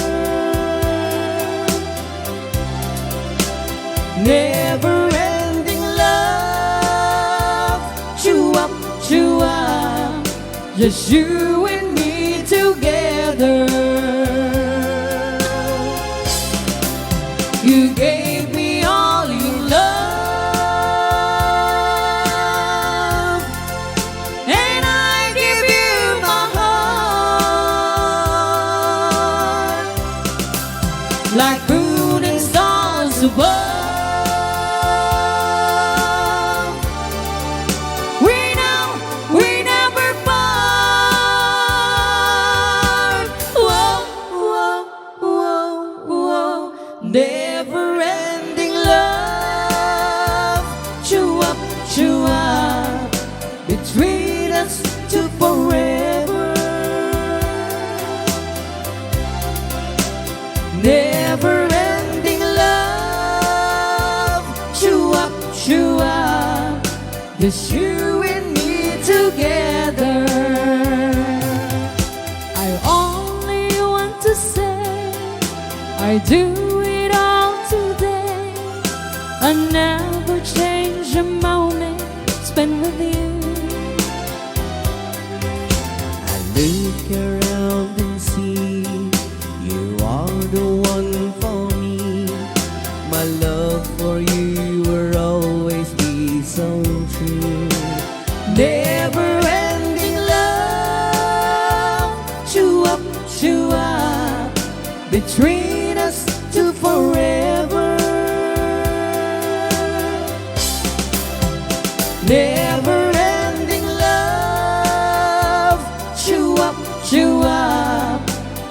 Never ending love, true up, true up, just you and me together. You gave me all your love, and I give you my heart, like moon and stars above. We know we never part. Whoa, whoa, whoa, whoa. Never Just you and me together. I only want to say I do it all today. I never change a moment spent with you. I look around and see you are the one for me. My love for you will always be so true. Never ending love, chew up, chew up, between us to forever. Never ending love, chew up, chew up,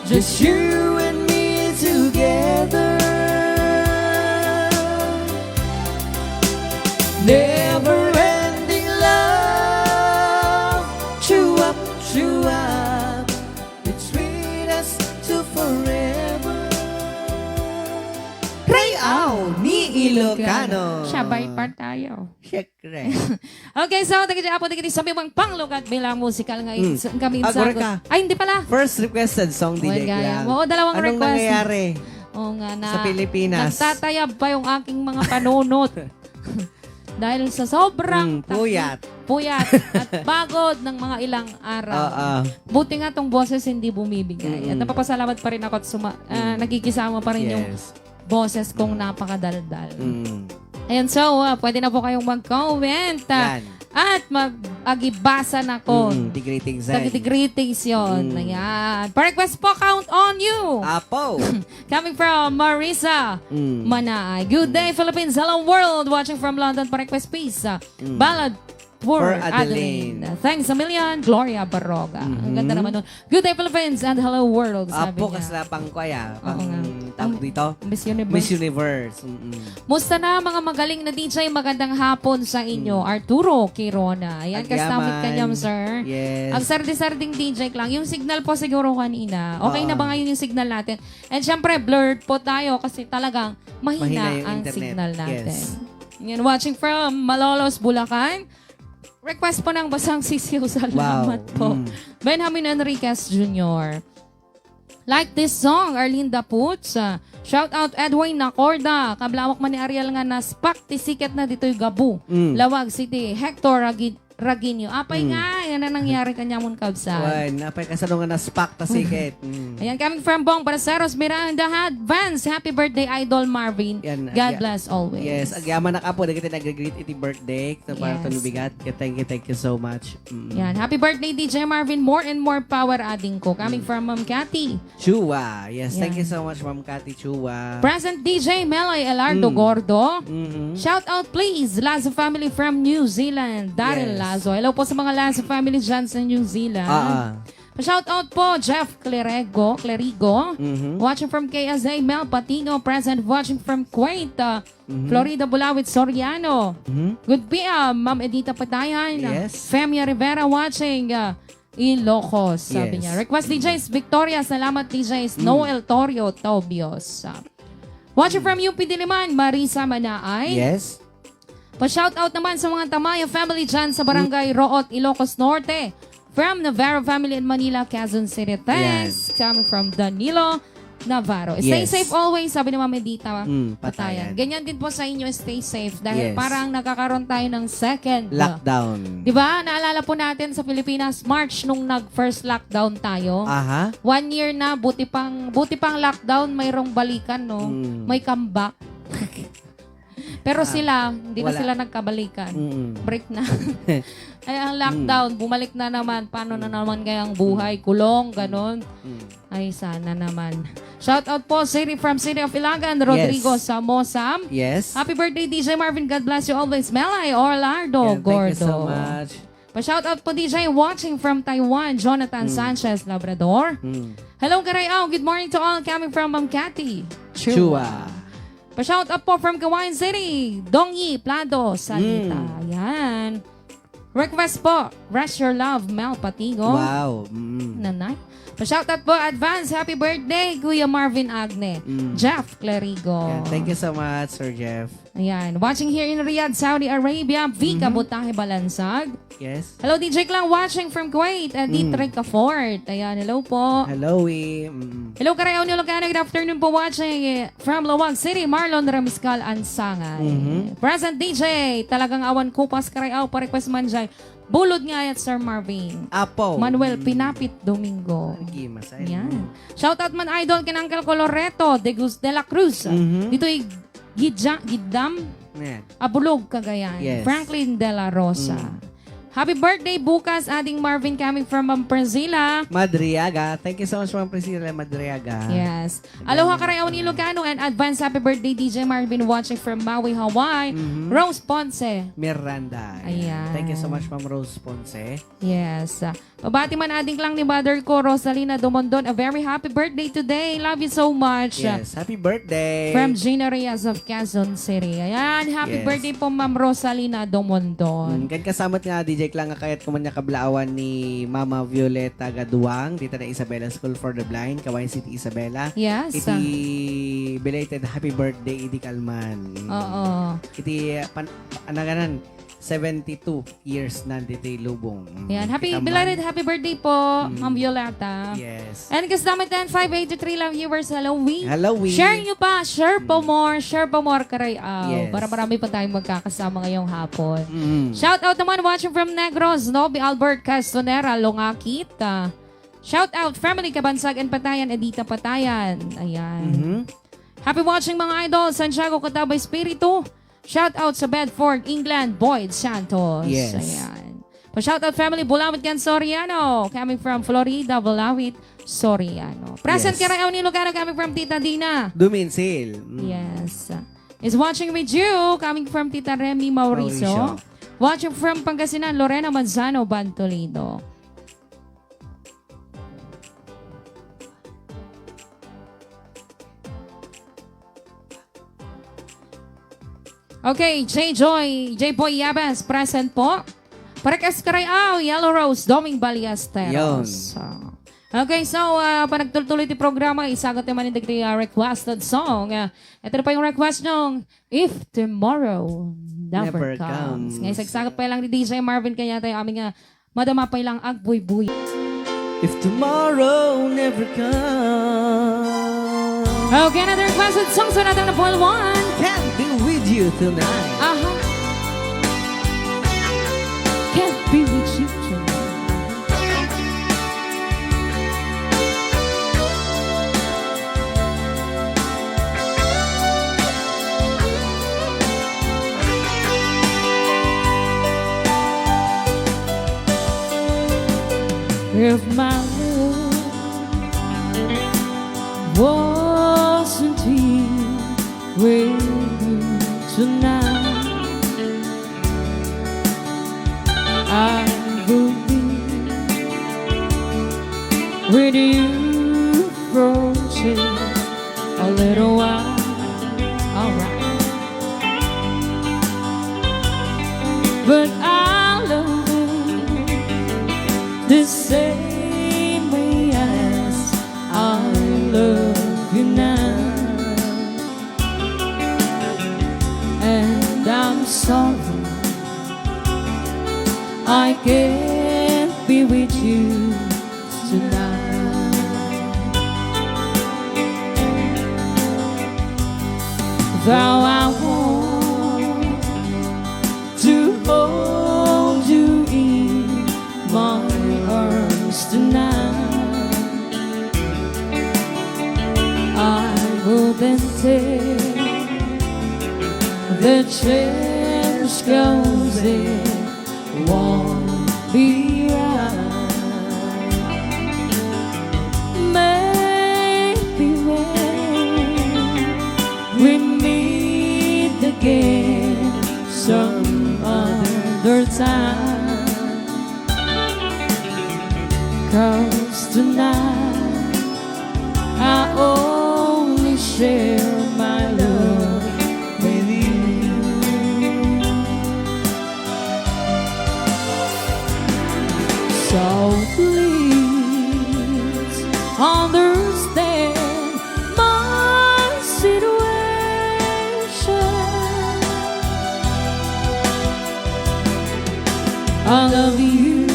just you and me together. Never ending love, chew up, chew up, between us to forever. Rayaw ni Ilocano. Siya, by part tayo. Siyempre. Okay, so, dagiti apo, dagiti sabi mong panglugat bilang musical nga Mm. ins-, kami Ah, insagot. Ay, hindi pala. First requested song, di Well, Jake gaya. lang. Oo, dalawang Anong request. nangyayari Oo nga na. sa Pilipinas? Nagtatayab pa yung aking mga panunot. Dahil sa sobrang Mm, takip, puyat. puyat at pagod ng mga ilang araw. Oo. Buti nga tong boses hindi bumibigay. At Mm. napapasalamat pa rin ako at suma-, ah, Mm. nagkikisama pa rin yung Yes. boses kong napakadaldal. Mm. Ayan, so, ah, pwede na po kayong mag-comment, ah, Yan. at mag-, agibasa na ko. Mm, the greetings Sa yan. the greetings yun. Mm. Ayan. Pa-request po, count on you. Apo. Coming from Marisa Mm. Manaay. Good day, Philippines. Hello, world. Watching from London. Pa-request, please. Ah, Mm. Ballad for For Adeline. Adeline. Thanks a million, Gloria Baroga. Ang Mhm. ganda naman nun. Good day, Philippines, and hello, world, sabi Apo, niya. kasla pang kuya, Oo pang nga. tawag Ang dito? Miss Universe. Miss Universe. Mm-mm. Musta na, mga magaling na D J? Magandang hapon sa inyo. Mm. Arturo Quirona. Ayan, Agyaman. kastamit kanyam, sir. Yes. Ang sardi-sarding D J lang. Yung signal po siguro kanina. Okay na ba Oo. ngayon yung signal natin? And syempre, blurred po tayo kasi talagang mahina Mahina yung ang internet. signal natin. Yes. Yan, watching from Malolos, Bulacan. Request po ng Basang Sisiw. Salamat Wow. po. Mm. Benjamin Enriquez Junior. Like this song, Arlinda Puts. Ah, shout out Edwin Nacorda. Kablawak man ni Ariel nga naspak ti siket na ditoy Gabu. Mm. Lawag City. Hector Ragi-, Raguinho. Apay Mm. nga, yan ang nangyari kanyamon kabsat. Wen, apay kasano nga naspak ta siket. Mm. Ayan, coming from Bong Braceros Miranda, advance happy birthday, Idol Marvin. Yan, God agya-, bless always. Yes, agyaman na ka po, dagiti nagre-greet iti birthday. Ito para Yes. to lubigat. Thank you, thank you so much. Mm. Yan. Happy birthday, D J Marvin. More and more power, ading ko. Coming Mm. from Ma'am Cathy. Chua. Yes, thank you Yan. so much, Ma'am Cathy Chua. Present D J Melay Elardo Mm. Gordo. Mm-hmm. Shout out, please, Lazo family from New Zealand. Daryl Yes. Lazo. Hello po sa mga Lazo family dyan sa New Zealand. Ah, ah. Shout out po, Jeff Clerigo, Clerigo. Mm-hmm. Watching from K S A, Mel Patino, present. Watching from Kuwait, uh, Mhm. Florida Bulawit Soriano. Mhm. Good P M, Ma'am Edita Patayan. Yes. Femia Rivera watching, uh, Ilocos, sabi Yes. niya. Request Mm. D Js, Victoria, salamat D Js. Mm. Noel Torio Tobios. Uh, watching Mm. from U P Diliman, Marisa Manaay. Yes. Pa-shout out naman sa mga Tamayo family dyan sa Barangay Mm. Root, Ilocos Norte. From Navarro family in Manila, Quezon City. Thanks. Yan. Coming from Danilo Navarro. Stay Yes. safe always, sabi ni Ma'am Edita Mm, Patayan. Patayan. Ganyan din po sa inyo, stay safe. Dahil Yes. parang nagkakaroon tayo ng second Lockdown. Di ba? Naalala po natin sa Pilipinas, March nung nag-first lockdown tayo. Aha. One year na, buti pang, buti pang lockdown, mayroong balikan, no? Mm. May comeback. Pero Ah, sila, hindi na wala. sila nagkabalikan. Mm. Break na. Ay, ang lockdown, Mm. bumalik na naman. Paano na Mm. naman kaya ang buhay? Mm. Kulong, ganon. Mm. Ay, sana naman. Shout out po, City from City of Ilagan, Rodrigo Yes. Samosa. Yes. Happy birthday, D J Marvin. God bless you always. Melay Orlardo Yan, thank you so Gordo. much. Pa-shout out po, D J, watching from Taiwan, Jonathan Mm. Sanchez Labrador. Mm. Hello, Carayaw. Good morning to all. Coming from Ma'am Cathy Chua. Chua. Pa-shout out po from Cavite City, Dongyi Plado, Salita. Mm. Yan. Request po, Rest Your Love, Mel Patigo. Wow. Mm. Nanay. Pa-shoutout po, advance happy birthday, Kuya Marvin Agne. Mm. Jeff Clerigo. Yeah, thank you so much, Sir Jeff. Ayan. Watching here in Riyadh, Saudi Arabia, Vika Mhm. Butahe Balansag. Yes. Hello, D J Klang, watching from Kuwait, and Mm. Dietrich Kafort. Ayan, hello po. Hello, eh. Mm. Hello, Karayaw ni Ilocano. Good afternoon po, watching, eh, from Laoag City, Marlon Remiscal Ansangan. Mhm. Present D J, talagang awan kupas Karayaw, pa-request man dyan. Bulod nga ayat, Sir Marvin. Apo. Manuel Mm. Pinapit Domingo. Agi, masay. Yan. Mm. Shout out man, idol, ken Uncle Coloreto de Gus-, de la Cruz. Mhm. Ditoy Gidja-, Giddam, Ayan. Abulog, Cagayan. Yes. Franklin de la Rosa. Mm. Happy birthday bukas, Ading Marvin, coming from Ma'am Priscilla. Madriaga. Thank you so much, Ma'am Priscilla Madriaga. Yes. Aloha, Karayaw ni Ilocano, and advance happy birthday, D J Marvin, watching from Maui, Hawaii. Mhm. Rose Ponce. Miranda. Ayan. Ayan. Thank you so much, Ma'am Rose Ponce. Yes. Pabati man, Ading Klang, ni mother ko, Rosalina Dumondon. A very happy birthday today. Love you so much. Yes, happy birthday. From Gina Reyes of Quezon City. Ayan, happy Yes. birthday po, Ma'am Rosalina Dumondon. Mm, ken kasamat nga, D J Klang, nga kayat ko man nga kablaawan ni Mama Violeta Gaduang, dita na Isabela School for the Blind, Cavite City, Isabela. Yes. Iti belated happy birthday, idi kalman. Mm. Oo. Iti, pan-, anaganan, seventy-two years na ditoy lubong. Mm, Yan. Happy kita man. belated happy birthday po, Mm. Ma'am Violeta. Yes. And kasama ten five eighty-three lang viewers. Hello, we. Hello, we. Share nyo pa. Share po Mm. more. Share po more, Karayaw. Yes. Para marami pa tayong magkakasama ngayong hapon. Mm. Shout out naman, watching from Negros, Nobi Albert Castonera, Longakit. Ah, shout out, family Kabansag and Patayan, Edita Patayan. Ayan. Mhm. Happy watching, mga idol. Santiago Catawba Espiritu. Shout out sa Bedford, England, Boyd Santos. Yes. Ayan. Pa-shout out family, Bulawit ken Soriano, coming from Florida, Bulawit, Soriano. Present Yes. Karayaw ni Ilocano, coming from Tita Dina. Duminsil. Mm. Yes. Is watching with you, coming from Tita Remy Mauricio. Mauricio. Watching from Pangasinan, Lorena Manzano Bantolido. Okay, J Joy, J Boy Yabes, present po. Parekas Karayaw, Yellow Rose, Doming Ballesteros. Yun. So, okay, so, ah, panagtultuloy ti programa, isagat naman yung dagiti, ah, requested song. Ah, ito na pa yung request niyong If Tomorrow Never Never Comes. Comes. Ngayon, sagsagat pa lang ni D J Marvin, kaya tayo aming, ah, madama pay lang agbuybuy. If tomorrow never comes. Okay, another requested song sa natang na Paul Juan. Can't be with you tonight. Aha. Can't be with you tonight. If my love wasn't here with you tonight, I would be with you for just a little while. Alright. But I love you the same way as I love you now. And I'm sorry I can't be with you tonight. Though I want to hold you in my arms tonight, I wouldn't take the chance, 'cause it won't be right. Maybe when we meet again some other time, 'cause tonight I only share my love with you. So please love you,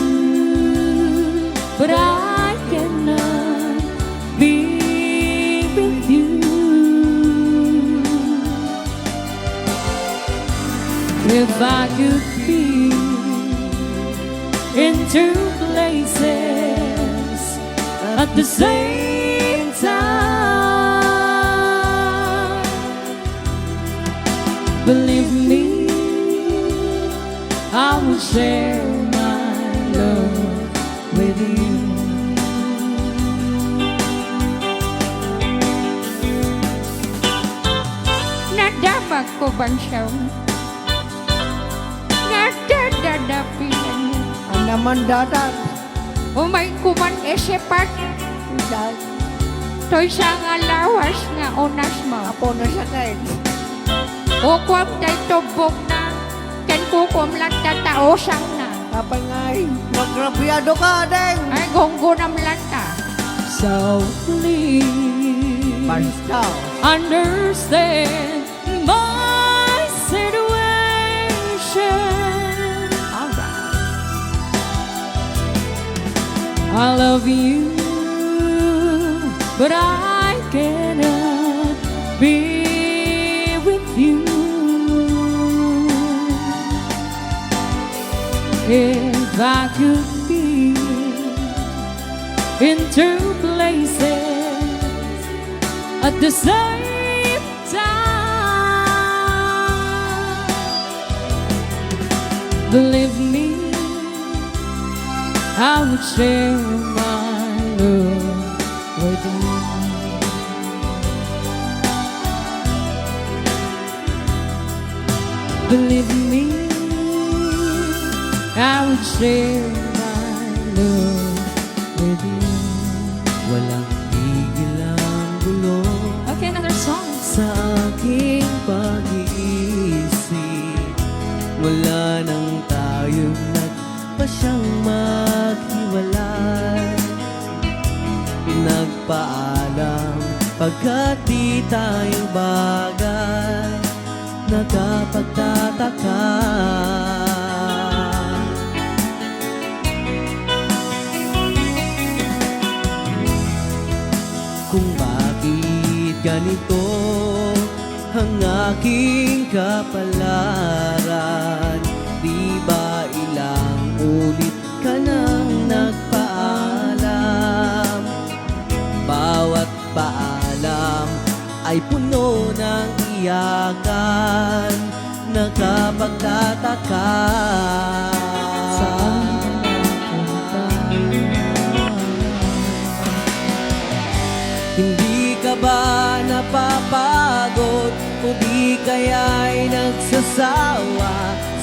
but I cannot be with you. If I could be in two places at the same time, believe me, I will share my love with you. Nadamag ko, Bansong. Nadadadapian. Ania man dayta? Umay ko man isipat. Toy sa nga lawas nga unasmo. Apo na siya kay. Ukom tay tubbogna, ken kukom latta ta usangna. Apay ngay, magrabiado ka, deng. Ay, gunggunam latta. So please, Basta. Understand my situation. Alright. I love you, but I cannot be with you. If I could be in two places at the same time, believe me, I would share my love with you. Believe me, I would share my love with you. Walang tigil ang gulo. Okay, another song. Sa aking pag-iisip, mula nang tayo nagpasyang maghiwalay, nagpaalam pagkat di tayo bagay. Nakapagtataka kung bakit ganito ang aking kapalaran. Di ba ilang ulit ka nang nagpaalam? Bawat paalam ay puno ng iyakan, nakapagtataka. Saan ka napunta? Hindi ka ba napapagod o di kaya'y nagsasawa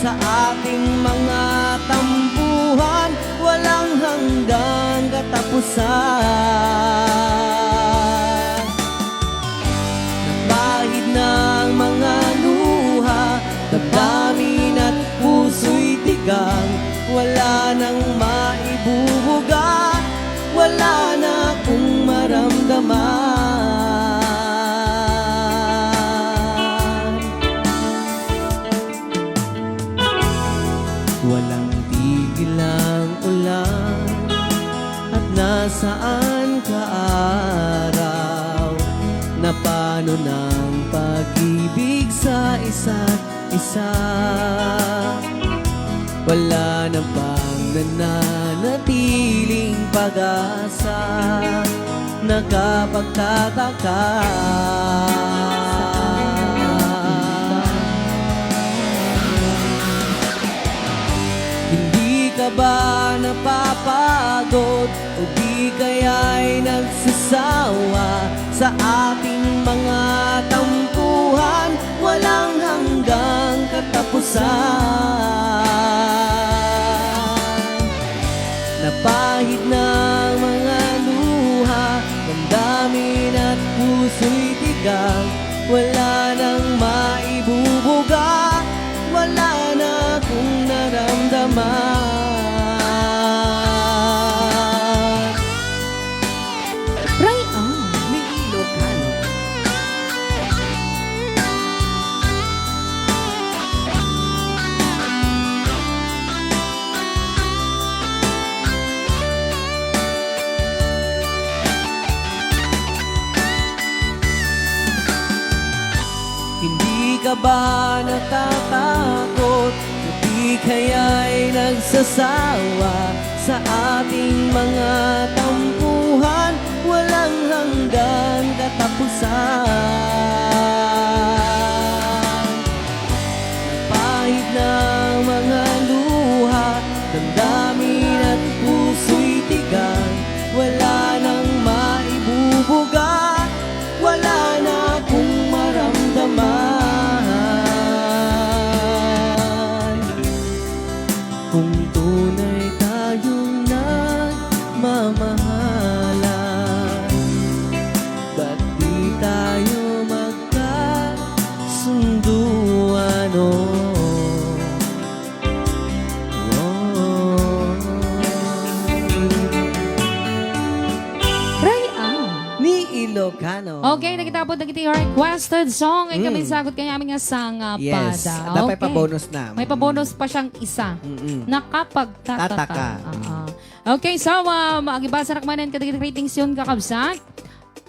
sa ating mga tampuhan? Walang hanggang katapusan. Napahid na ang mga luha, damdamin at puso'y tigang. Wala nang maibubuga, wala na akong maramdaman. Walang tigil ang ulan, at nasaan ka araw? Napano ng pag-ibig sa isa't isa? Wala na bang nananatiling pag-asa? Nakapagtataka. Hindi ka ba napapagod o di kaya'y nagsasawa sa ating mga tampuhan? Walang hanggang katapusan. Napahid na ang mga luha, damdamin at puso'y tigang. Wala nang maibubuga, wala na akong naramdaman. Ray Ann. Ni Ilocano. Kaba, natatakot, o di kaya'y nagsasawa sa ating mga tampuhan, walang hanggang katapusan. Napahid na mga luha, damdamin at puso'y tigang, wala nang maibubuga, wala na akong maramdaman. Kung tunay tayong nagmamahalan, ba't di tayo magkasundo, ano? Oh. Ray Ang. Ni Ilocano. Okay, nagitapod na kita yung requested song. Ay, kami Mm. sagot kaya aming nga sanga Yes. pada. Dapat Okay. pa-bonus na. May Mm. pa-bonus pa siyang isa. Mm-mm. Nakapagtataka. Tataka. Oo. Mm. Okay, so, um, agibasa na kamanan kadagiti greetings yun, kakabsat.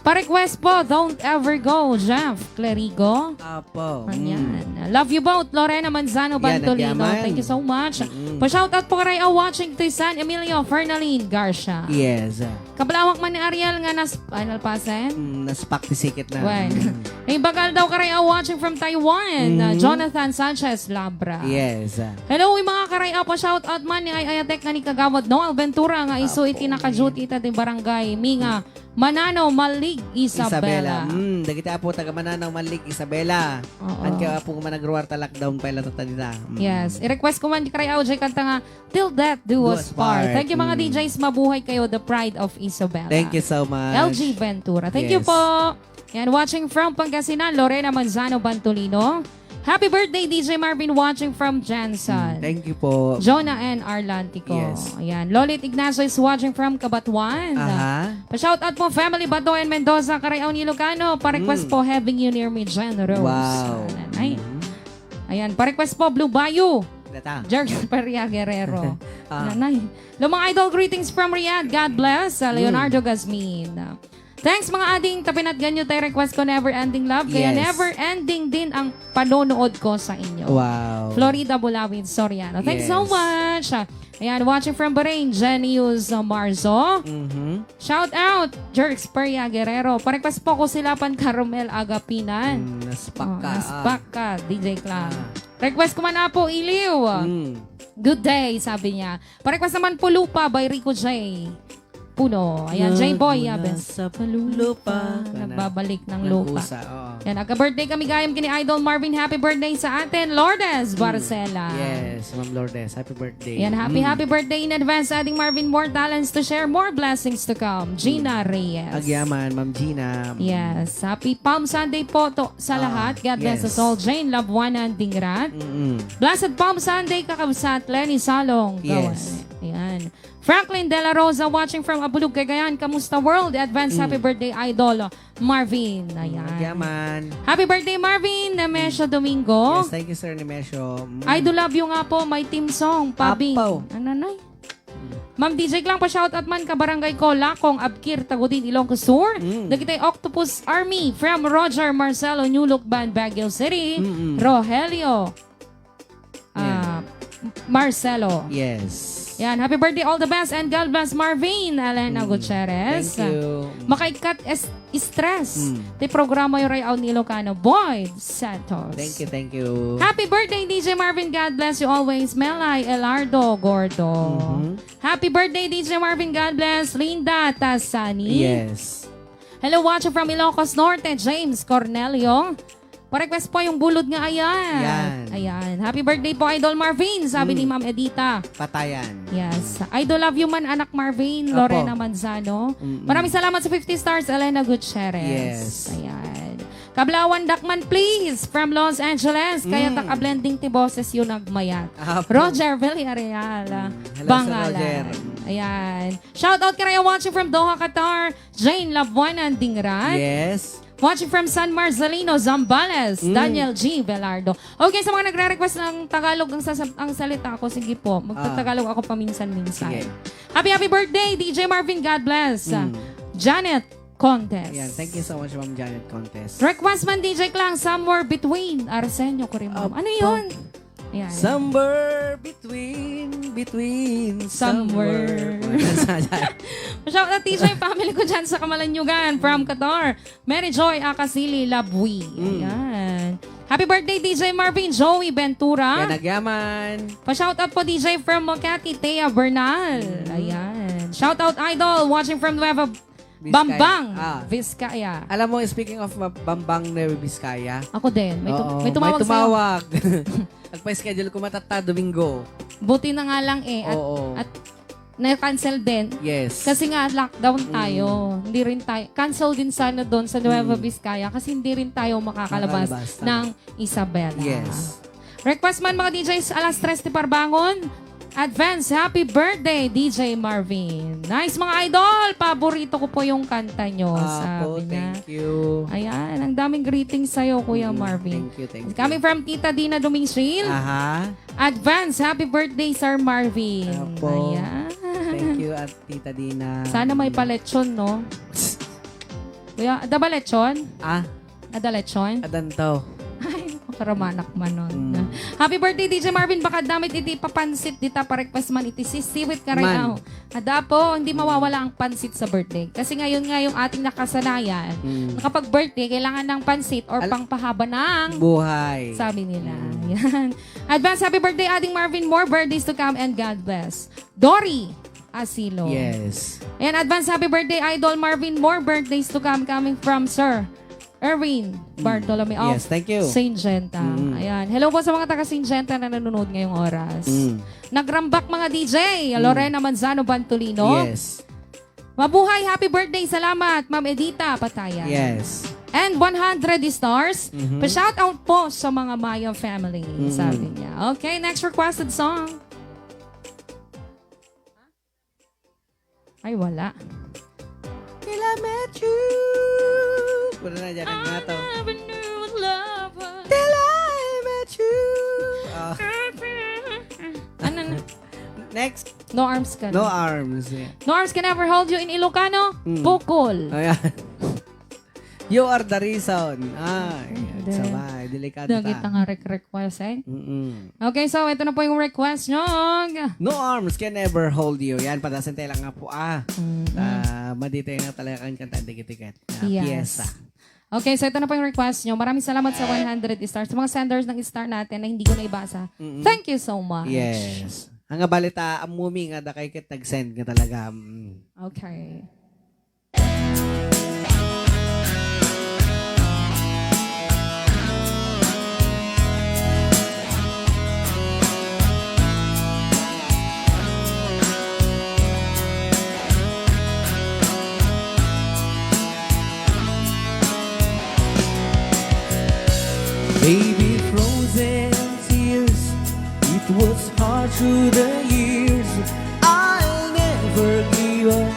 Pa-request po, Don't Ever Go, Jeff Clerigo. Apo. Ayan. Mm. Love you both, Lorena Manzano Yan, Bantolino. nagyaman. Thank you so much. Mm-mm. Pa-shoutout po karay, uh, watching to San Emilio, Fernalyn Garcia. Yes. Kablawak man ni Ariel nga nas-, ay, nalpasen? Mm, naspak ti sikit na. Well, Mm. naimbag aldaw karay, uh, watching from Taiwan, uh, Mm-hmm. Jonathan Sanchez Labra. Yes. Hello, iti mga karay, uh, pa-shoutout man ni ay ayatek nga ni Kagawad Noel Ventura nga isu Apo. iti naka-duty ita ti barangay Minga. Mananaw, Malig, Isabela. Isabela. Mm, dagiti apo taga Mananaw, Malig, Isabela. Oo. Anka apo nga managruar ta lockdown pay latta dita. Mm. Yes. I-request ko man di karay, uh, jay kanta nga Till Death Do Us Part. Thank you, mga Mm. D Js. Mabuhay kayo, the pride of Isabela. Thank you so much. L G Ventura. Thank you Yes. po. Yan, watching from Pangasinan, Lorena Manzano Bantolino. Happy birthday, D J Marvin, watching from Jensen. Mm, thank you po. Jonah and Arlantico. Yes. Ayan. Lolit Ignacio is watching from Cabatuan. Aha. Pa-shoutout po, family Bato and Mendoza, Carayaw, Ilocano. Pa-request Mm. po, Having You Near Me, Jen Rose. Wow. Ayan. Ay. Mm. Ayan. Pa-request po, Blue Bayou. Data. Jerks Peria Guerrero. Ah. Nanay. Hello, mga idol, greetings from Riyadh. God bless. Sa Leonardo Mm. Gazmin. Thanks, mga ading, ta pinatgan nyo tay request ko, Never Ending Love. Kaya Yes. never ending din ang panonood ko sa inyo. Wow. Florida Bulawid Soriano. Thanks so Yes. much. Ayan, watching from Bahrain, Jenius Marzo. Mhm. Shout out, Jerks Peria Guerrero. Pa-request po ko sila pan Carmel Agapinan. Mm, naspak Oh, ka, naspak ah. ka, D J Clown. Ah. Request ko man, Apo Iliw. Mm. Good day, sabi niya. Pa-request naman po Lupa by Rico J. Puno. Ayan, Jane Boy Yabes. Nagmula sa lupa. Lupa. Nagbabalik ng Ng lupa. kusa, oo. Yan, aga-birthday kami gayam kini Idol Marvin. Happy birthday sa atin, Lourdes Mm. Barcela. Yes, Ma'am Lourdes. Happy birthday. Yan, happy, Mm. happy birthday in advance, ating Marvin. More talents to share, more blessings to come. Gina Mm. Reyes. Agyaman, Ma'am Gina. Mm. Yes. Happy Palm Sunday po to sa Ah, lahat. God bless yes. us all. Jane Labuanan Dingrat. Mm-mm. Blessed Palm Sunday, kakabsat Lenny Salong. Yes. Gawan. Ayan. Franklin De La Rosa watching from Abulug, Cagayan. Kamusta, world? Advance Mm. happy birthday, Idol Marvin. Mm, Ayan. agyaman. Happy birthday, Marvin. Nemesio Mm. Domingo. Yes, thank you, Sir Nemesio. Mm. I do love you nga po. My theme song, Pabing. Apaw. Ano, Nay? Mm. Ma'am D J Clang, pa-shoutout man ka barangay ko, Lakong, Abkir, Tagudin, Ilonggo Sur. Mm. Dagitay Octopus Army from Roger Marcelo, New Look Band, Baguio City. Mm-mm. Rogelio. Yan. Ah, Marcelo. Yes. Yan. Happy birthday, all the best, and God bless Marvin, Elena Mm. Gutierrez. Thank you. Makaikat es-, stress. Mm. Ti programa yo Ray Aw ni Ilocano, Boy Santos. Thank you, thank you. Happy birthday, D J Marvin. God bless you always. Melay Elardo Gordo. Mhm. Happy birthday, D J Marvin. God bless. Linda Tasani. Yes. Hello, watching from Ilocos Norte, James Cornelio. Pa-request po yung bulod nga ayan. Yan. Ayan. Happy birthday po, Idol Marvin, sabi ni Mm. Ma'am Edita. Patayan. Yes. Idol love you man, anak Marvin, Opo. Lorena Manzano. Mm-mm. Maraming salamat sa fifty stars, Elena Gutierrez. Yes. Ayan. Kablawan Dakman, please, from Los Angeles. Kaya Mm. taka-blending ti boses yun nagmayat. Apo. Roger Villarreal, ah, Mm. Hello, Sir Bangalan. Roger. Ayan. Shout out kayo watching from Doha, Qatar. Jane Labuanan Dingrat. Yes. Watching from San Marcelino, Zambales, Mm. Daniel G. Velardo. Okay, sa mga nagre-request ng Tagalog ang, sasab- ang salita ko, sige po, magtatagalog Ah. ako paminsan-minsan. Sige. Happy, happy birthday, D J Marvin. God bless. Mm. Janet Contes. Ayan, thank you so much, Ma'am Janet Contes. Request man, D J Klang, Somewhere Between, Arsenio Curimao. Apo. Ano yun? Ayan. Somewhere between, between, Somewhere. Somewhere. Shout out, D J family ko dyan sa Camalaniugan, from Qatar. Mary Joy Akasili Labwi. Mm. Ayan. Happy birthday, D J Marvin, Joey Ventura. Yan, nagyaman. Pa-shout out po, D J from Makati, Thea Bernal. Mm. Ayan. Shout out, Idol, watching from Nueva Vizcaya. Bambang, Ah. Vizcaya. Alam mo, speaking of ma-, Bambang Nueva Vizcaya, Ako din. May tu-, Oo, may tumawag may sa'yo. tumawag. Nagpa-schedule ko matatta, Domingo. Buti na nga lang eh. At, Oo. at na-cancel din. Yes. Kasi nga, lockdown tayo. Mm. Hindi rin tayo, cancel din sana doon sa Nueva Mm. Vizcaya kasi hindi rin tayo makakalabas Makakalabas, tama. ng Isabela. Yes. Request man, mga D Js, alas tres ti parbangon. Advance happy birthday, D J Marvin. Nice, mga idol! Paborito ko po yung kanta nyo, Apo, sabi niya. Thank you. Ayan, ang daming greetings sa'yo, Kuya Mm, Marvin. Thank you, thank you. Coming from Tita Dina Dumingsil. Aha. Advance happy birthday, Sir Marvin. Apo. Ayan. Thank you, at Tita Dina. Sana may palechon, no? Kuya, ada ba lechon? Ah. Ada lechon? Adanto. Ay, makaramanak man nun. Mm. Happy birthday, D J Marvin. Baka damit iti papansit, dita pa-request man iti sisiwit ka right Man. now. Ada po, hindi mawawala ang pansit sa birthday. Kasi ngayon nga yung ating nakasanayan, Mm. nakapag-birthday, kailangan ng pansit or Al- pangpahaba ng Buhay. sabi nila. Mm. Yan. Advance happy birthday, Ading Marvin. More birthdays to come and God bless. Dory Asilo. Yes. Ayan, advance happy birthday, Idol Marvin. More birthdays to come, coming from Sir Erwin Mm. Bartolome of Yes, thank you. Saint Jacinta. Mm. Ayan. Hello po sa mga taga Saint Jacinta na nanonood ngayong oras. Mm. Nagrambak, mga D J, Mm. Lorena Manzano Bantolino. Yes. Mabuhay, happy birthday, salamat, Ma'am Edita Patayan. Yes. And one hundred stars. Mhm. Pa-shout out po sa mga Maya family, Mm. sabi niya. Okay, next requested song. Ay, wala. Till I met you. Wala na dyan, ang nga to. I never knew a lover. Till I met you. Oh. Ano na? Next. No arms ka No na. arms, yeah. No arms can ever hold you in Ilocano, Mm. pukol. Ayan. You are the reason. Ay, Hindi. sabay, delikado Dagit ta. nga rek-request, eh. Mm-mm. Okay, so ito na po yung request nyo. No arms can ever hold you. Yan, padasan tayo lang nga po, ah. Mm-mm. Ah, maditay nga talaga ang kanta, dikit-dikit. Ah, Yes. piyesa. Okay, so ito na po yung request nyo. Maraming salamat sa one hundred stars. Sa mga senders ng star natin na hindi ko naibasa. Mm-mm. Thank you so much. Yes. Ang nga balita, ang mumi nga, dakay kit nag-send nga talaga. Mm. Okay. Baby, frozen tears, it was hard through the years. I'll never give up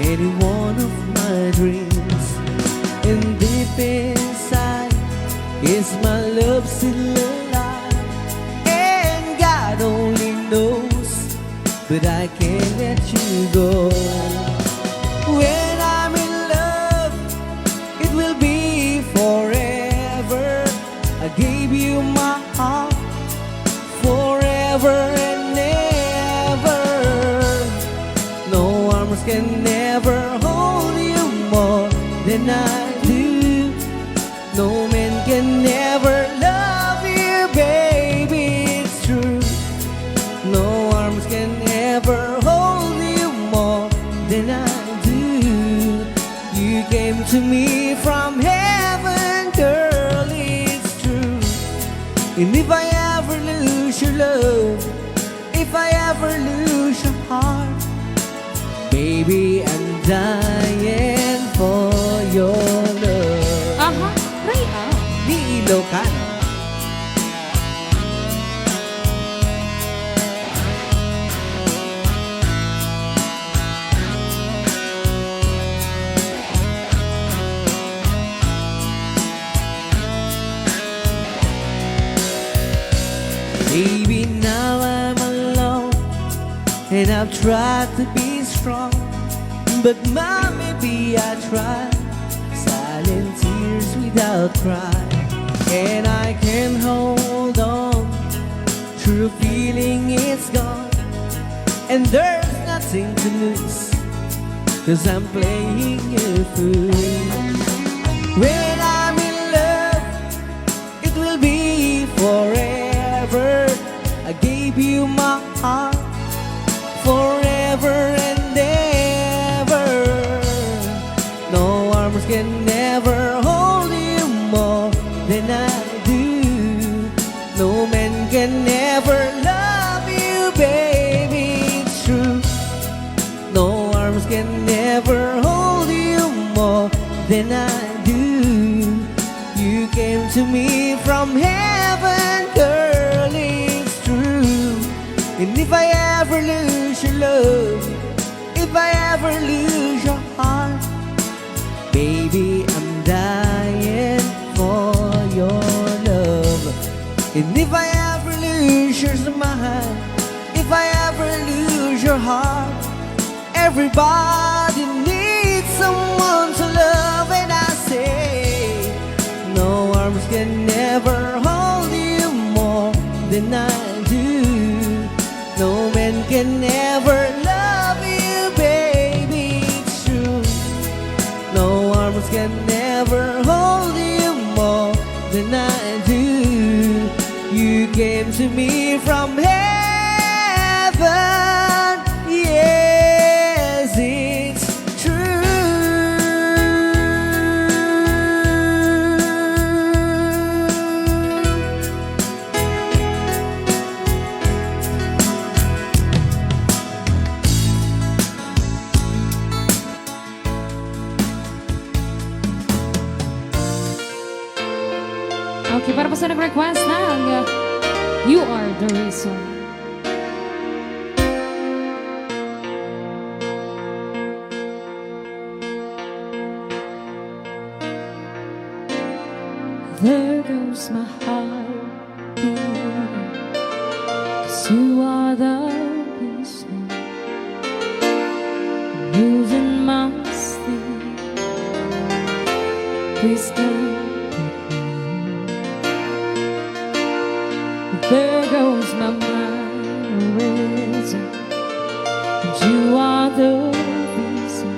any one of my dreams. And deep inside is my love still alive. And God only knows, but I can't let you go. When I'm in love, it will be forever. I gave you my heart forever and ever. No arms can ever hold you more than I do. No man can ever love you, baby, it's true. No arms can ever hold you more than I do. You came to me from heaven, girl, it's true. And if I ever lose your love, if I ever lose your heart, baby, I'm dying for your love. Aha, Ray, ah. Ni Ilocano. Baby, now I'm alone, and I've tried to be strong, But ma, maybe I try. Silent tears without cry. And I can hold on. True feeling is gone. And there's nothing to lose. 'Cause I'm playing a fool. When I'm in love, it will be forever. I gave you my heart forever and ever. No arms can ever hold you more than I do. No man can ever love you, baby, it's true. No arms can ever hold you more than I do. You came to me from heaven, girl, it's true. And if I ever lose your love, if I ever lose your heart, baby, I'm dying for your love. And if I ever lose your smile, if I ever lose your heart, everybody needs someone to love, and I say, no arms can never hold you more than I do. No man can ever love you, baby, it's true. No arms can ever hold you more than I do. You came to me from heaven. Yes, it's true. Okay, para po sa nag-request ng, uh, You Are the Reason. There goes my heart. 'Cause you are the reason. Losing my sleep. Please come with me. There goes my mind racing. You are the reason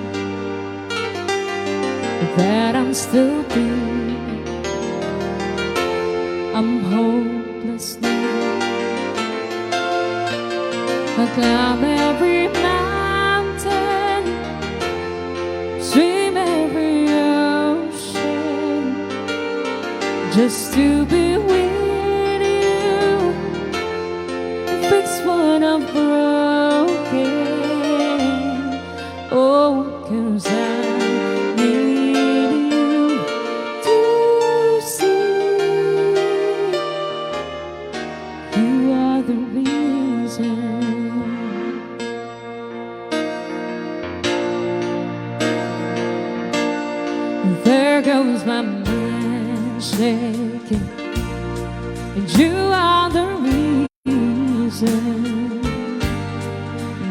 that I'm still breathing. I'm hopeless now. I climb every mountain, swim every ocean, just to be with you, fix what I've broken. Oh, 'cause I need you to see you are the reason. There goes my mind shaking, and you are the reason.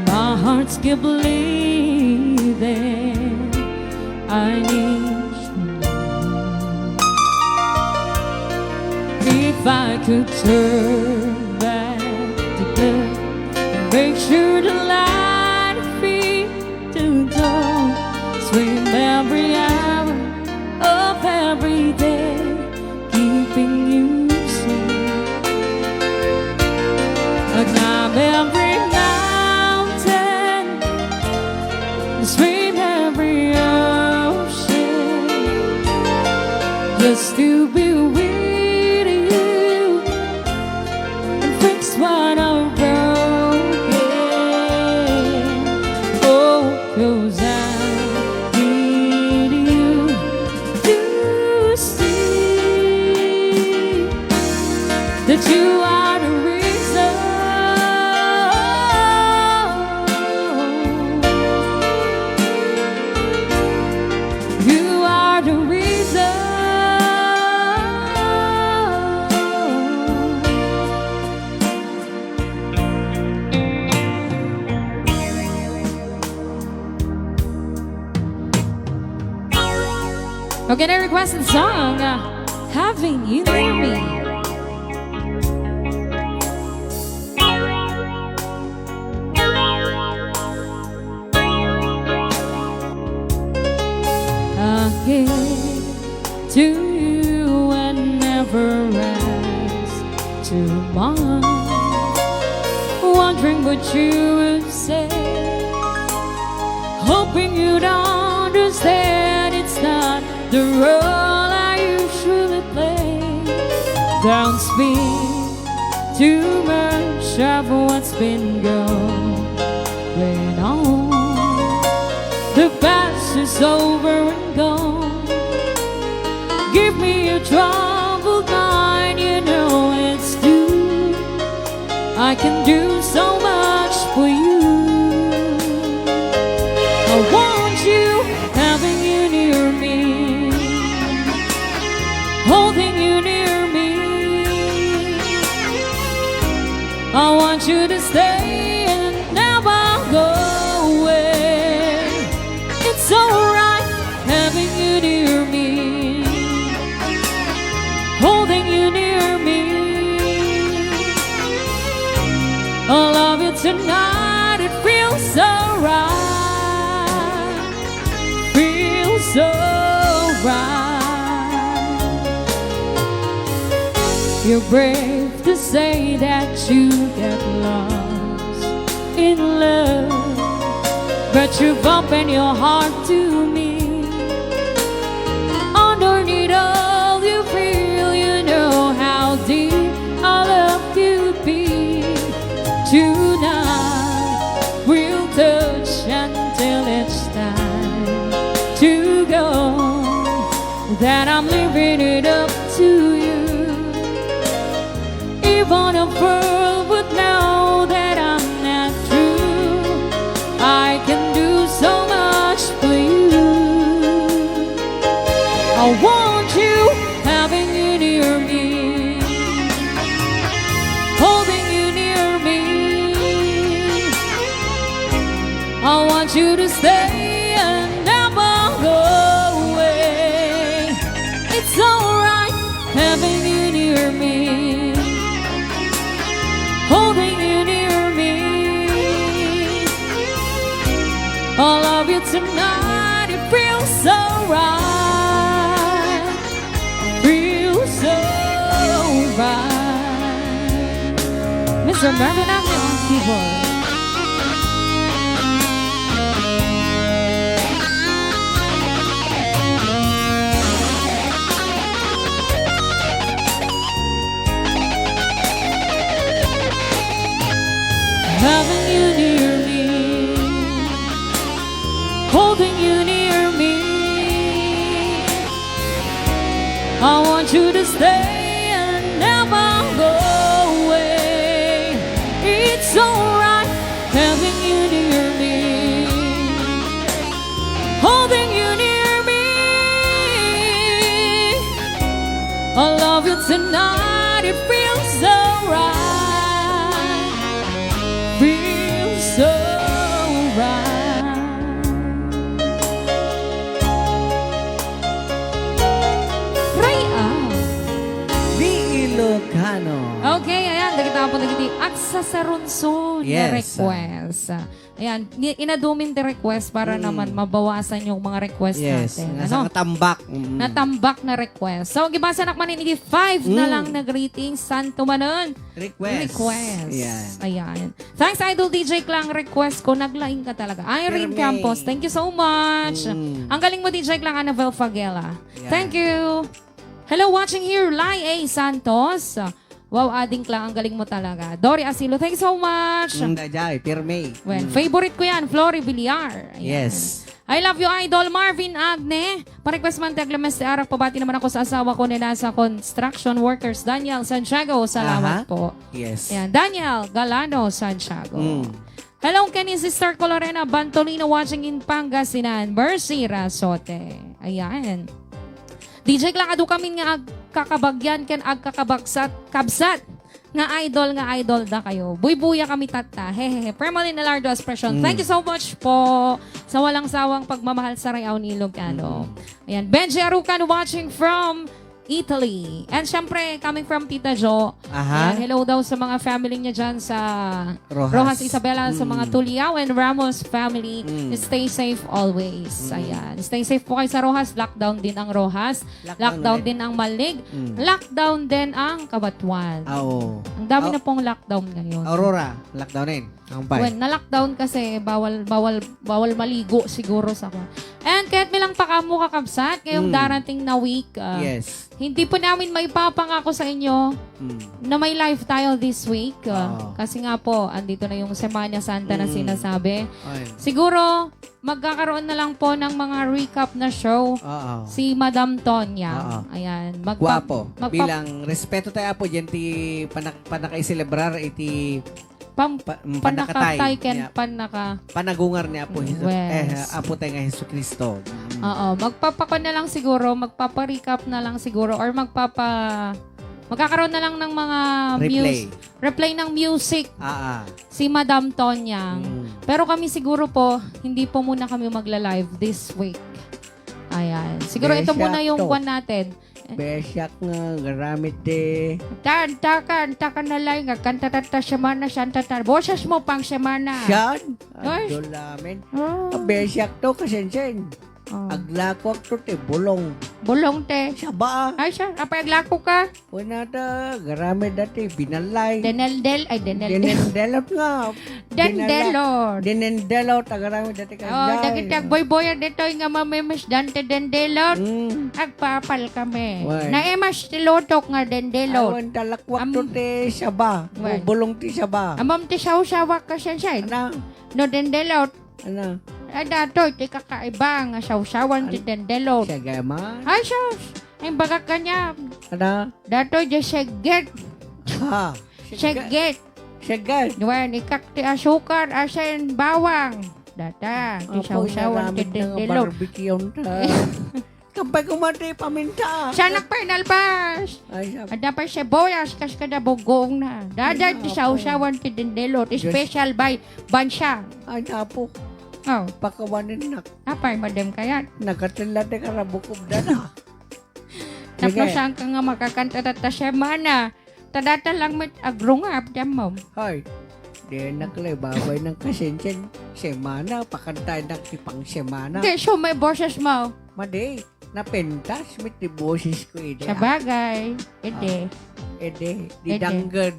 My heart's keep bleeding. I need you. If I could turn back the clock, make sure the light of feet to dawn, swim every hour of every day, keeping you safe. I climb every mountain, swim every ocean, just to be with you and fix what I've broken. Oh, 'cause I need you to see that you are the reason. You are the reason. Okay, na requested song, uh, Having You Near Me. I came to you and never asked to mine, wondering what you would say, hoping you'd understand it's not the role I usually play. Don't speak too much of what's been going on. The past is over and gone. Give me your troubled mind, you know it's due. I can do so much for you. I want you, having you near me, holding you near me. I want you to stay and never go away. It's alright having you near me, holding you near me. I love you tonight, it feels so right, feels so right. You're brave to say that you get lost in love, but you've opened your heart to me. Underneath all you feel, you know how deep our love could be. Tonight we'll touch until it's time to go. Then I'm leaving it up to you. Even a fool would know that I'm not true. I can do so much for you. I want you, having you near me, holding you near me. I want you to stay and never go away. It's alright having you near me, holding you near me. I love you tonight, it feels so right, feels so right. Mister Marvin Agnew on keyboard. Having you near me, holding you near me. I want you to stay and never go away. It's alright having you near me, holding you near me. I love you tonight, it feels so right, feels so right. Ray, ah. Ni Ilocano. Okay, ayan, dagita po dagiti agsasarunso nga Yes, ah. request. Ayan, ni-, inadumin ti request para Mm. naman mabawasan yung mga request Yes, natin, nga ano? sa natambak. Mm. Natambak na request. So, gibasanak manen iti five na Mm. lang na greetings. Santo manen. Request. Request. Yan. Ayan. Thanks, Idol D J Klang. Request ko, naglaing ka talaga. Irene Pirmi. Campos, thank you so much. Mm. Ang galing mo, D J Klang, Annabel Fagela. Yeah. Thank you. Hello, watching here, Lai A Santos. Wow, ading Klang, ang galing mo talaga. Dory Asilo, thank you so much. Mm, dayjay, pirmi. Well, Mm. favorite ko yan, Flory Villar. Ayan. Yes. I love you, Idol Marvin Agne. Pa-request man ti aglames ti arak, pabati naman ako sa asawa ko na nasa construction workers, Daniel Santiago. Salamat Aha. po. Yes. Ayan, Daniel Galano Santiago. Mm. Hello, Kenny, Sister Colorena Bantolino, watching in Pangasinan. Mercy Rasote. Ayan. D J Klang, adu kami nga agkakabagyan ken agkakabagsat, kabsat nga idol, nga idol da kayo. Buybuya kami tatta. Hehehe. Permalin Alardo Expression. Mm. Thank you so much po. sa walang sawang pagmamahal sa Reao ni Ilocano. Mm. Ayan, Benji Arucan watching from Italy. And syempre, coming from Tita Jo. Aha. Ayan, hello daw sa mga family niya dyan sa Roxas. Roxas Isabela, sa mga Mm. Tuliao and Ramos family. Mm. Stay safe always. Mm. Ayan. Stay safe po kayo sa Roxas. Lockdown din ang Roxas. Lockdown Lockdown ulit. Din ang Malig. Mm. Lockdown din ang Cabatuan. Ah, oo. Ang dami Au- na pong lockdown ngayon. Aurora, lockdown din. Ang bay. Well, na-lockdown kasi bawal, bawal, bawal maligo siguro sa kwan. And kahit may lang pakamu kakabsat, ngayong Mm. darating na week, ah, Yes. hindi po namin maipapangako sa inyo Mm. na may live tayo this week. Ah, Oo. Kasi nga po, andito na yung Semana Santa na Mm. sinasabi. Ay. Siguro, magkakaroon na lang po ng mga recap na show Oo. si Madam Tonya. Oo. Ayan. Magpa-, Guwapo. magpa- Bilang respeto tayo, Apo, dyan ti panak-, panakaiselebrar iti Pam-, pa-, mm, panakatay panakatay ken niya. Panaka- Panagungar ni Apo Jesu-, Yes. eh, Apo tayo nga Jesucristo. Mm. Oo. Magpapakon na lang siguro, magpapa-recap na lang siguro, or magpapa-, magkakaroon na lang ng mga Replay. mus-, replay ng music Ah, ah. si Madam Tonya. Mm. Pero kami siguro po, hindi po muna kami magla-live this week. Ayan. Siguro ito Besya muna yung to. Kwan natin. Besyak nga, garamit ti. Ta, anta ka, anta ka na lang, nga kanta tatta Semana Santa ta. Boses mo pang Semana. Siyan? Ay. Adulamin. Oh. Besyak to, kasensen. Oh. Aglakuak to ti bulong. Bulong te. Saba. Ay, siya. Apay aglako ka? Wala ta, garamit dati, binalay. Denel-del, ay, denel-del. Denendelot nga. Dendelot. Denendelot, agaramit dati ka. Oh, dagiti agboyboyag ditoy nga mamimisdan ti dendelot. Mm. Agpapal kami. Wen. Naimas ti lutok nga dendelot. Awan talakwak to Am-, ti saba. Wen. Bulong ti saba. Amam ti sawsawak ka siya, siya. Ano? No dendelot. Ano? Ay, datoy, ti kakaiba nga sawsawan ti An-, dendelot. Siya gama? Ay, sus! Ay, bagak kanya. Ano? Datoy, di segget. Ha? Segget. Segget. Wen, ikak ti asukar, asin, bawang. Data, ti Apo, sawsawan ti inaramid na nga dendelot. Barbecue ta. Kampay ko man ti paminta. Siya nagpainalbas. Ay, sab- Adda pay sibuyas, kas kada bugong na. Dada Ay, ti apo. Sawsawan ti dendelot. Diyos. Special by Bansa. Ay, napo. Oh. Pakawanin na. Apay, madam kayat. Nagatila ti karabukog da na. Tapno Sige. Saan ka nga makakanta tatta semana? Ta data lang met agrungap, diyan mo. Hoy, di naklay, babay ng kasensen. Semana, pakantay na ti pang semana. Di, so may boses mo. Madi, napintas met ti boses ko, idi, ah. Sabagay. Ede. Ah, ede, di Ede. Dangged.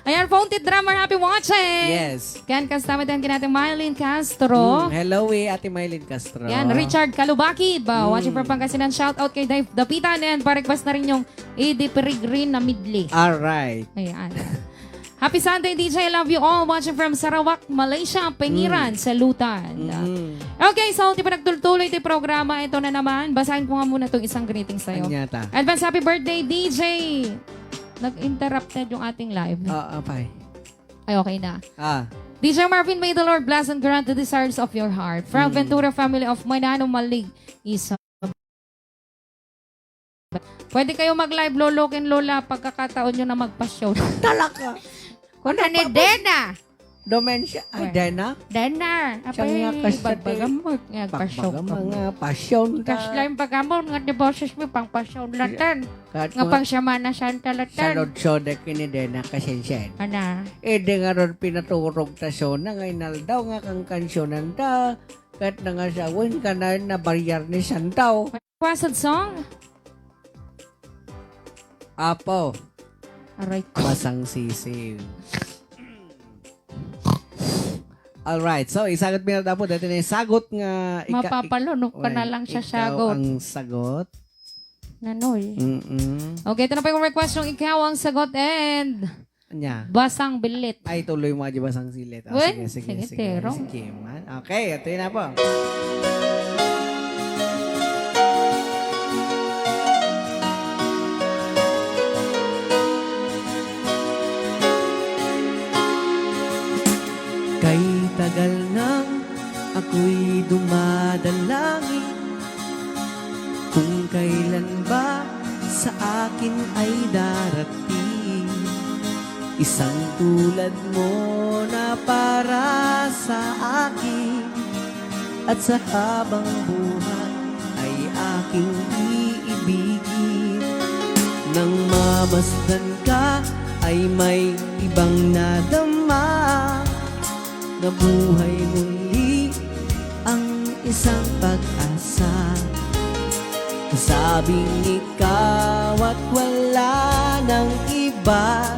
Ayan, phone tip drummer, happy watching. Yes. Ken kasta met ken Ate Mylene Castro. Mm, hello, eh, Ate Mylene Castro. Yan, Richard Kalubaki, ba, Mm. watching from Pangasinan. Shout out kay Dave Dapitan and pa-request na rin yung Eddie Peregrine na medley. Alright. Ayan. Happy Sunday, D J. I love you all. Watching from Sarawak, Malaysia, Pengiran, Mm. Salutan. Mm-hmm. Okay, so, ti pa nagtultuloy ti programa, ito na naman. Basahin ko nga muna itong isang greeting sa'yo. Anyata. Advance happy birthday, D J. Nag-interrupted yung ating live. Ah, apay. Ay, okay na. Ah. D J Marvin, may the Lord bless and grant the desires of your heart. From Mm. Ventura family of Manano Malig, Isa. Pwede kayo mag-live, Lolo ken Lola, pagkakataon nyo na magpasyon. Talaga? Kuna Ano ni pa, Dena. Dementia. Ay, Well, Dena? Dena. Siya Apay, nga kasta ti bagbagamot nga agpasyon Bagbagamot ka. nga, pasyon ka. Kasla yung bagamot nga di boses mo, pang pasyon latan. Kahit Nga mga pang Semana Santa latan. Salud-sud kini Dena, kasensen. Ana. Eh, di nga ron pinaturog ta sona nga inaldaw nga kangkansionan ta. Ket nangasawen kanayon a barrier ni Santo. Requested song? Apo. Aray ko. Basang sisiw. Alright. So, isagot mi na dapat. Dati na yung sagot nga ika-, Mapapalunok ka na Well, lang sa ikaw sagot. ang sagot. Nanoy. Mm-mm. Okay, ito na pa yung request ng ikaw ang sagot and Anya? Basang bilit. Ay, tuloy mo, Aji, basang silit. Ah, Wen, sige, sige, sige, sige. Terong. Sige, man. Okay, ito yun na po. Kay tagal nang ako'y dumadalangin, kung kailan ba sa akin ay darating isang tulad mo na para sa akin. At sa habang buhay ay aking iibigin. Nang mamasdan ka ay may ibang nadama. Nabuhay muli ang isang pag-asa. Nasabing ikaw at wala nang iba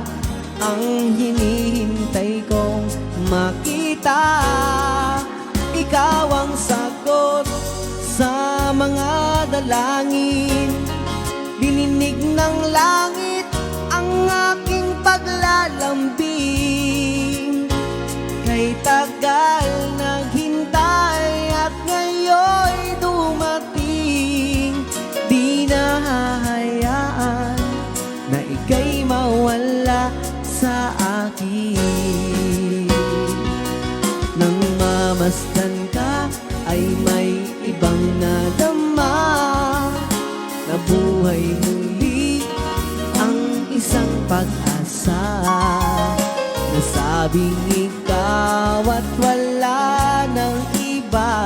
ang hinihintay kong makita. Ikaw ang sagot sa mga dalangin. Dininig ng langit ang aking paglalambing. Kay tagal naghintay at ngayon dumating. Di nahahayaan na ika'y mawala sa akin. Nang mamasdan ka ay may ibang nadama. Nabuhay muli ang isang pag-asa. Nasabing ikaw at wala nang iba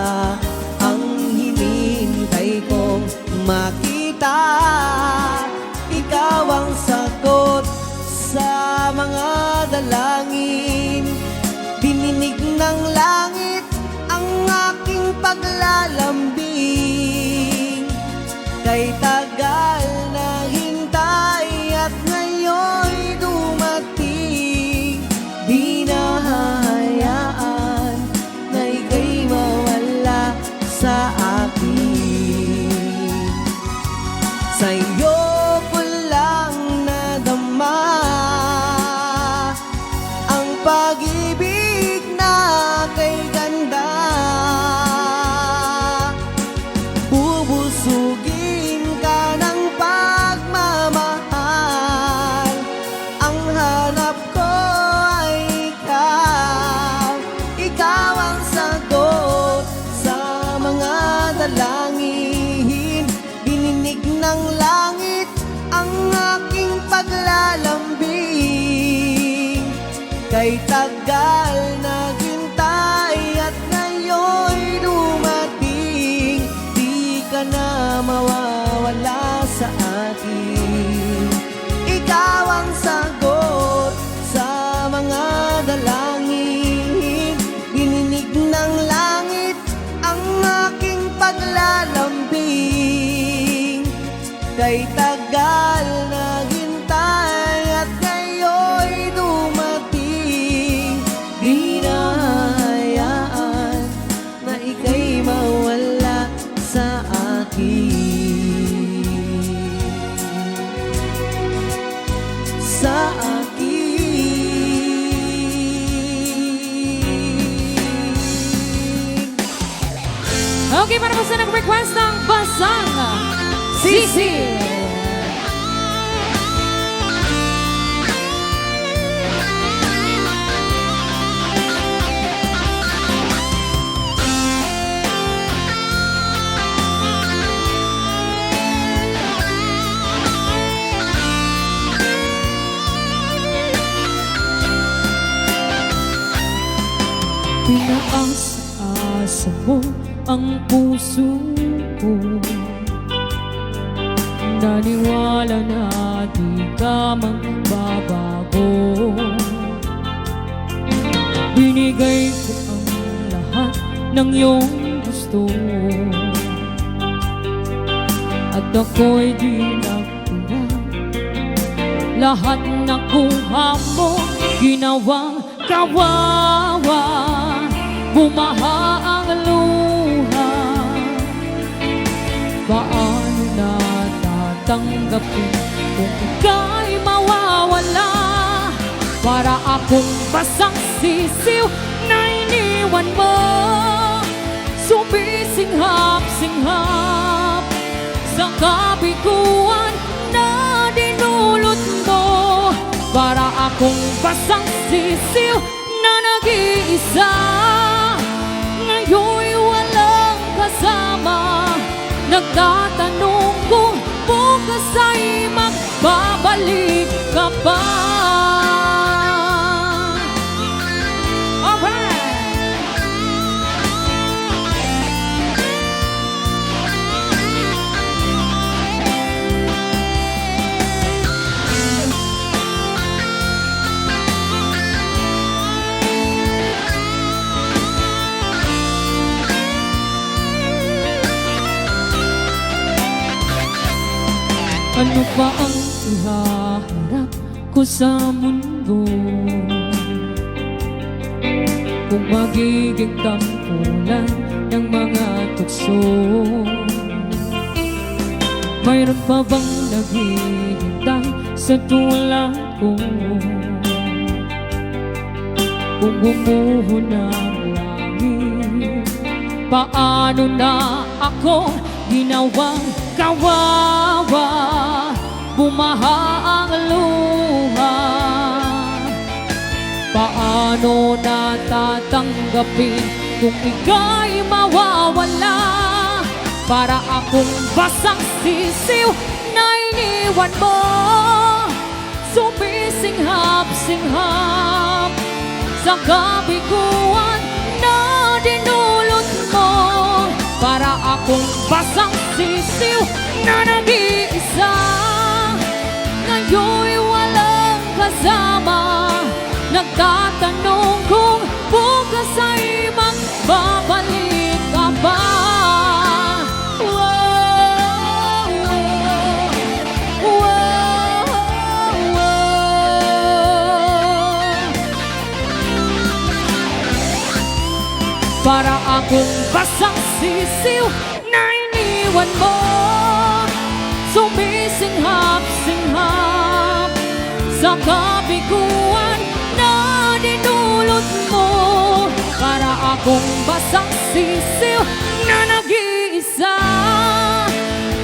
ang hinihintay kong makita. Ikaw ang sagot sa mga dalangin. Dininig ng langit ang aking paglalambing. Kay tagal naghintay at ngayon dumating. Di nahahayaan na ika'y mawala sa akin. Sa'yo ko lang nadama ang pag-ibig na kay ganda. Bubusugin ka ng pagmamahal. Ang hanap ko ay ikaw. Ikaw ang sagot sa mga dalangin. Dininig ng langit ang aking paglalambing. Kay tagal naghintay at ngayon dumating. Di ka na mawawala sa akin. Ikaw ang sagot sa mga dalangin. Dininig ng langit ang aking paglalambing. Kay tagal naghintay at ngayon dumating. Di nahahayaan na ika'y mawala sa akin. Sa akin. Okay, para po sa nag-request ng Basang Sisi. Pinaasa-asa mo ang puso ko. Naniwala na di ka magbabago. Binigay ko ang lahat ng iyong gusto. At ako'y di nagkulang. Lahat nakuha mo, ginawang kawawa, bumaha ang luha. Paano na tatanggapin kung ika'y mawawala? Para akong basang sisiw na iniwan mo. Sumisinghap-singhap sa kabiguan na dinulot mo. Para akong basang sisiw na nag-iisa, ngayon walang kasama. Nagtatanong kung bukas ay magbabalik ka pa. Alright! Ano pa ang ihaharap ko sa mundo? Kung magiging tampulan ng mga tukso, mayroon pa bang naghihintay sa tulad ko? Kung gumuho ng langit, paano na ako ginawang kawawa? Bumaha ang luha. Paano natatanggapin kung ika'y mawawala? Para akong basang sisiw na iniwan mo. Sumisinghap-singhap sa kabiguan na dinulot mo. Para akong basang sisiw na nag-iisa, ngayon walang kasama. Nagtatanong kung bukas ay magbabalik ka ba. Wow, wow, wow, wow. Para akong basang sisiw na iniwan mo. Sumisinghap-singhap sa kabiguan na dinulot mo. Para akong basang sisiw na nag-iisa,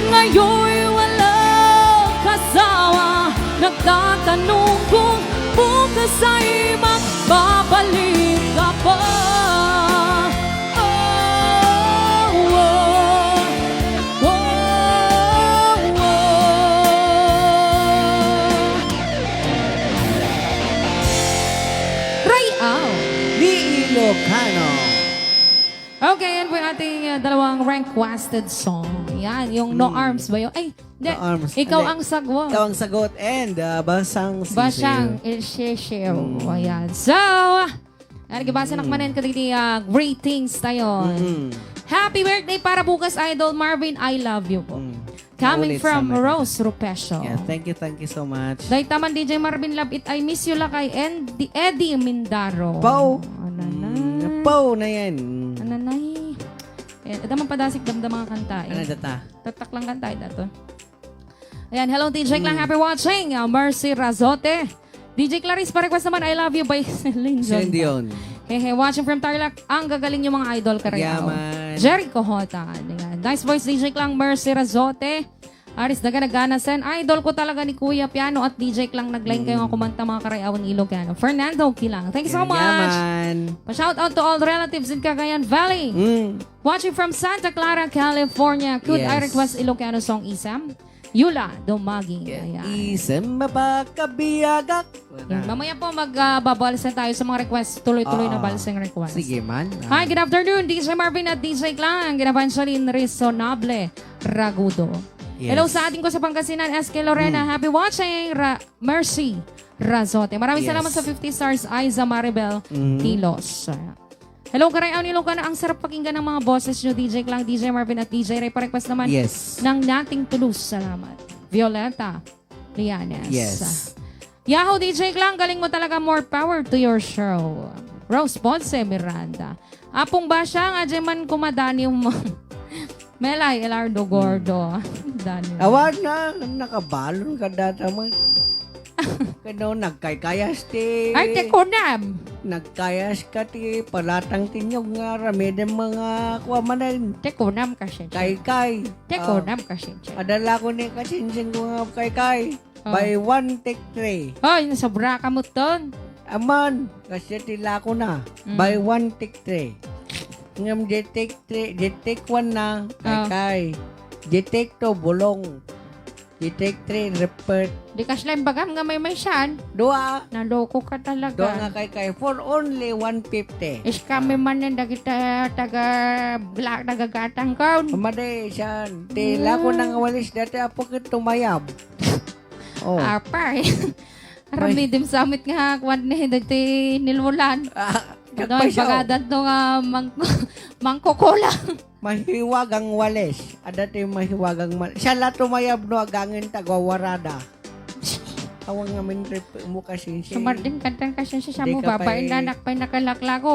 ngayon walang kasama. Nagtatanong kung bukas ay magbabalik ka pa. Oh, oh, oh, oh. Ray Al. Ni Ilocano. Okay, yan po yung ating, uh, dalawang requested song. Yan, yung No Hmm. Arms ba yun? Ay, hindi. No Arms. Ikaw Hindi. Ang sagot. Ikaw ang sagot and, uh, Basang Sisiw. Basang Sisiw. Hmm. Ayan. So, yan, gibasa nak Hmm. manen kadagiti, uh, greetings tayo. Hmm. Happy birthday para bukas, Idol Marvin. I love you po. Hmm. Coming Naulit from sa mga Rose Rupesio. Yeah, thank you, thank you so much. Dayta man, D J Marvin Love It, I miss you, lakay, and the Eddie Mindaro. Pau. Ananay. Mm, pau na yan. Ananay. Ayan, ita man padasik damdam mga kanta, eh. Ano data? Tatak lang kanta, eh, dato. Ayan, hello, D J Klang, Mm. happy watching. Ah, Mercy Razote. D J Clarice, pa-request naman, I Love You by Celine Dion. Celine Dion. Hehe, watching from Tarlac. Ang gagaling yung mga idol, karayaw. Yaman. Jerry Cohota. Ayan. Nice voice, D J Klang, Mercy Razote. Aris daga nagana sen. Idol ko talaga ni Kuya Piano at D J Klang, naglain kayo Mm. nga kumanta, mga karayawan Ilocano. Fernando Kilang. Thank you so Yan much. Yaman. Pa-shout out to all relatives in Cagayan Valley. Mm. Watching from Santa Clara, California. Could I Yes. request Ilocano song, Isam? Yula Dumagi. Yeah. Ayan. Isem mapakabiagak. Yan. Mamaya po, mag, ah, babalsa tayo sa mga request. Tuloy-tuloy na Oo. balsang request. Sige man. Ah. Hi, good afternoon, D J Marvin at D J Klang. Good afternoon, Rizonable Ragudo. Yes. Hello sa ating ko sa Pangasinan, S K Lorena. Mm. Happy watching, Ra-, Mercy Razote. Maraming Yes. salamat sa fifty stars, Aiza Maribel Mm. Tilos. Hello, Karay Aw ni Ilocano. Ang sarap pakinggan ng mga boses nyo, D J Klang, D J Marvin at D J Ray. Pa-request naman Yes. ng Nating Tulus. Salamat. Violeta Lianes. Yes. Yahoo, D J Klang, galing mo talaga. More power to your show. Rose Ponce Miranda. Apong Basya, nga dyan man kumadaniw mo. Melay Elardo Gordo. Daniel. Awan na, nakabalon ka data man. Kano, nagkaykayas ti Ay, ti kunam. Nagkayas ka ti palatang ti nyog nga ramidem mga kua manen. Ti kunam kasi. Kaykay. Ti Ah, kunam kasi. Adala ko ni kasinsin ko nga kaykay. Oh. Buy one, take three. Hoy, nasobra ka mo ton. Aman, kasi ti lako na. Mm. Buy one, take three. Ngem di take three, di take one na, Oh. kaykay. Di take two, bulong. Di take three, report. Di kasla imbagam nga maymaysan. Dua. Naloko ka talaga. Dua nga kaykay. For only one fifty. Scam Ah. man yan, dagita taga, bla-, taga Gatang kaon. Madi, siyan. Ti Ah. lako nang walis dati, apo ket tumayab. Oh. Apay. Aram May ni Dim Summit nga, kuwan ni, dati nilulan. Ah, Ano, nagpasyaw. Pagadan to nga, mang-, Mangkukulang. Mahiwagang walis. Adda ti mahiwagang mal-, siya la tumayab no agangen ta agwawarada. Awan ngamin rep mo kasi si Sumarding kantan kasi siya Di mo ka babaen pa'y na anak pa'y nakalaklako.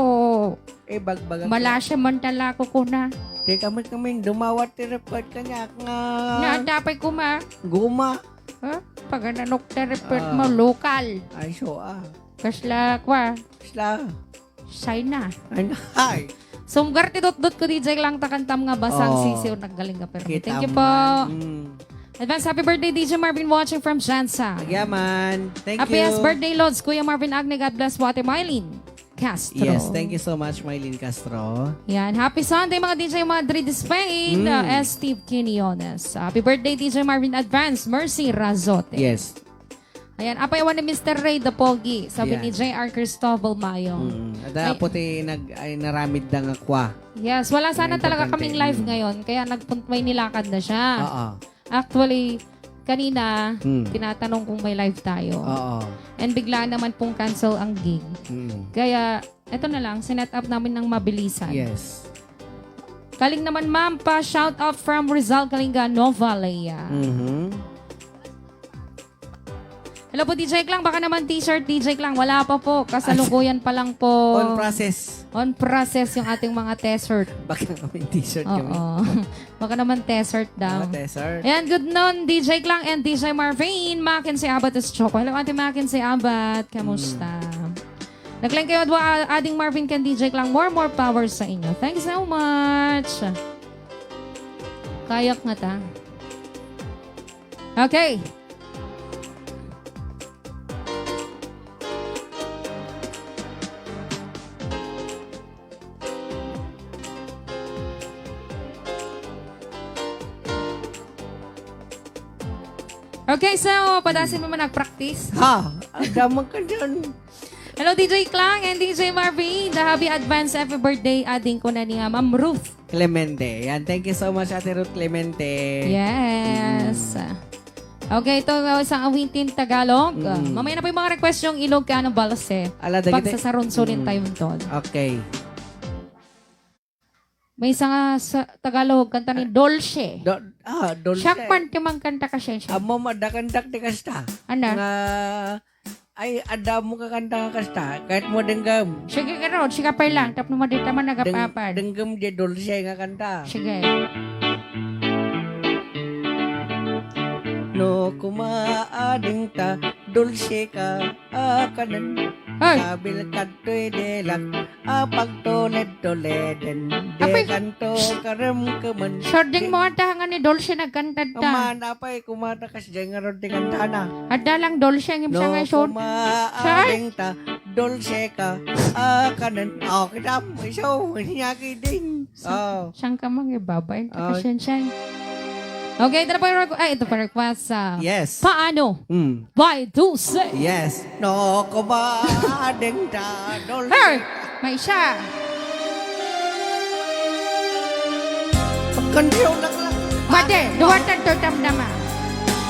Eh, bagbaga ko. Malasya man talako kuna. Di ka man kami dumawat ti report kanya nga Nga dapay kuma. Guma. Ha? Pagananok ti report Ah. mo, lokal. Ay, so, ah. Kasla, kwa. Kasla. China. Ay, ay. Sumgar ti dotdot ko, D J lang takantam nga basang Oo. sisiw naggaling ka, pero Kita thank you mo po. man. Mm. Advance happy birthday, D J Marvin, watching from Jansa. Agyaman. Thank Happy you. Happy birthday, Lods, Kuya Marvin Agne. God bless po, Ate Mylene Castro. Yes, thank you so much, Mylene Castro. Yan. Happy Sunday, mga D J Madrid Spain, Mm. uh, Steve Quinones. Happy birthday, D J Marvin Advance, Mercy Razote. Yes. Ayan, apay awan ni Mister Ray the Pogi, sabi Ayan. ni J R Cristobal Mayo. Mm. Ada Ay. po ti nag-, ay naramid da nga kwa. Yes, wala sana Ay, talaga importante. kaming live Mm. ngayon, kaya nagpun-, may nilakad na siya. Oo. Actually, kanina, Hmm. tinatanong kung may live tayo. Oo. And biglaan naman pong cancel ang gig. Mm. Kaya, eto na lang, sinet up namin ng mabilisan. Yes. Kaling naman, ma'am, pa shout out from Rizal, Kalinga, Novalea. Mhm. Hello po, D J Klang. Baka naman t-shirt, D J Klang. Wala pa po. Kasalukuyan pa lang po. On process. On process yung ating mga t-shirt. Baka naman t-shirt kami. Oo. Baka naman t-shirt daw. Ah, t-shirt. Ayan, good noon, D J Klang and D J Marvin. Mackenzie Abad is Choco. Hello, Ate Mackenzie Abad. Kamusta? Mm. Naglain kayo, adwa, Ading Marvin ken D J Klang. More, more power sa inyo. Thanks so much. Kayak nga ta. Okay. Okay, so, padasin mo man nag-practice? Ha? Ang damang ka dyan. Hello, D J Klang and D J Marvin. The happy advance happy birthday, ading ko na niya, Ma'am Ruth. Clemente. Yan. Thank you so much, Ate Ruth Clemente. Yes. Mm. Okay, ito, uh, isang awitin Tagalog. Mm. Uh, mamaya na po yung mga request yung Ilog kay Anong Balse. Ala, dagiti- Pagsasarunsunin Mm. tayo, Tol. Okay. May isa nga sa Tagalog, kanta ni Ah, Dolce. Do-, ah, Dolce. Siya man ti mangkanta ka, siya, siya. Amo, madakantak ti kasta. Ano? Nga, ay, adda mo kakanta nga kasta. Kahit mo denggem. Sige, garo. Sige, pay lang. Tapno madita man Deng-, nagapapad. Denggem di Dolce nga kanta. Sige. No, kumaading ta, Dolce ka, a kanen. Ay! Kabil kadtoy delak, a pagtuled-tuleden, Apay! Dekanto karemkemen. Sarding mo ata nga ni Dolce nagkantad ta. Aman, apay, kumata kas dyan nga rod ti kantana. Adda lang Dolce ang imsa nga isod. No, kumaading ta, Dolce ka, a kanen. Oh, kita mo, iso, niya kidding. Sa-, Oh. saan ka mang ibaba? Ito Oh. ka siyan, siyan. Okay, ito na po yung requ-, ay, ito pa request sa Yes. Paano? Mm. By Dulce. Yes. No, kumadeng ta, Dulce. Her! May siya. Pagkandiyaw lang lang. Madi, duwatan to damdama.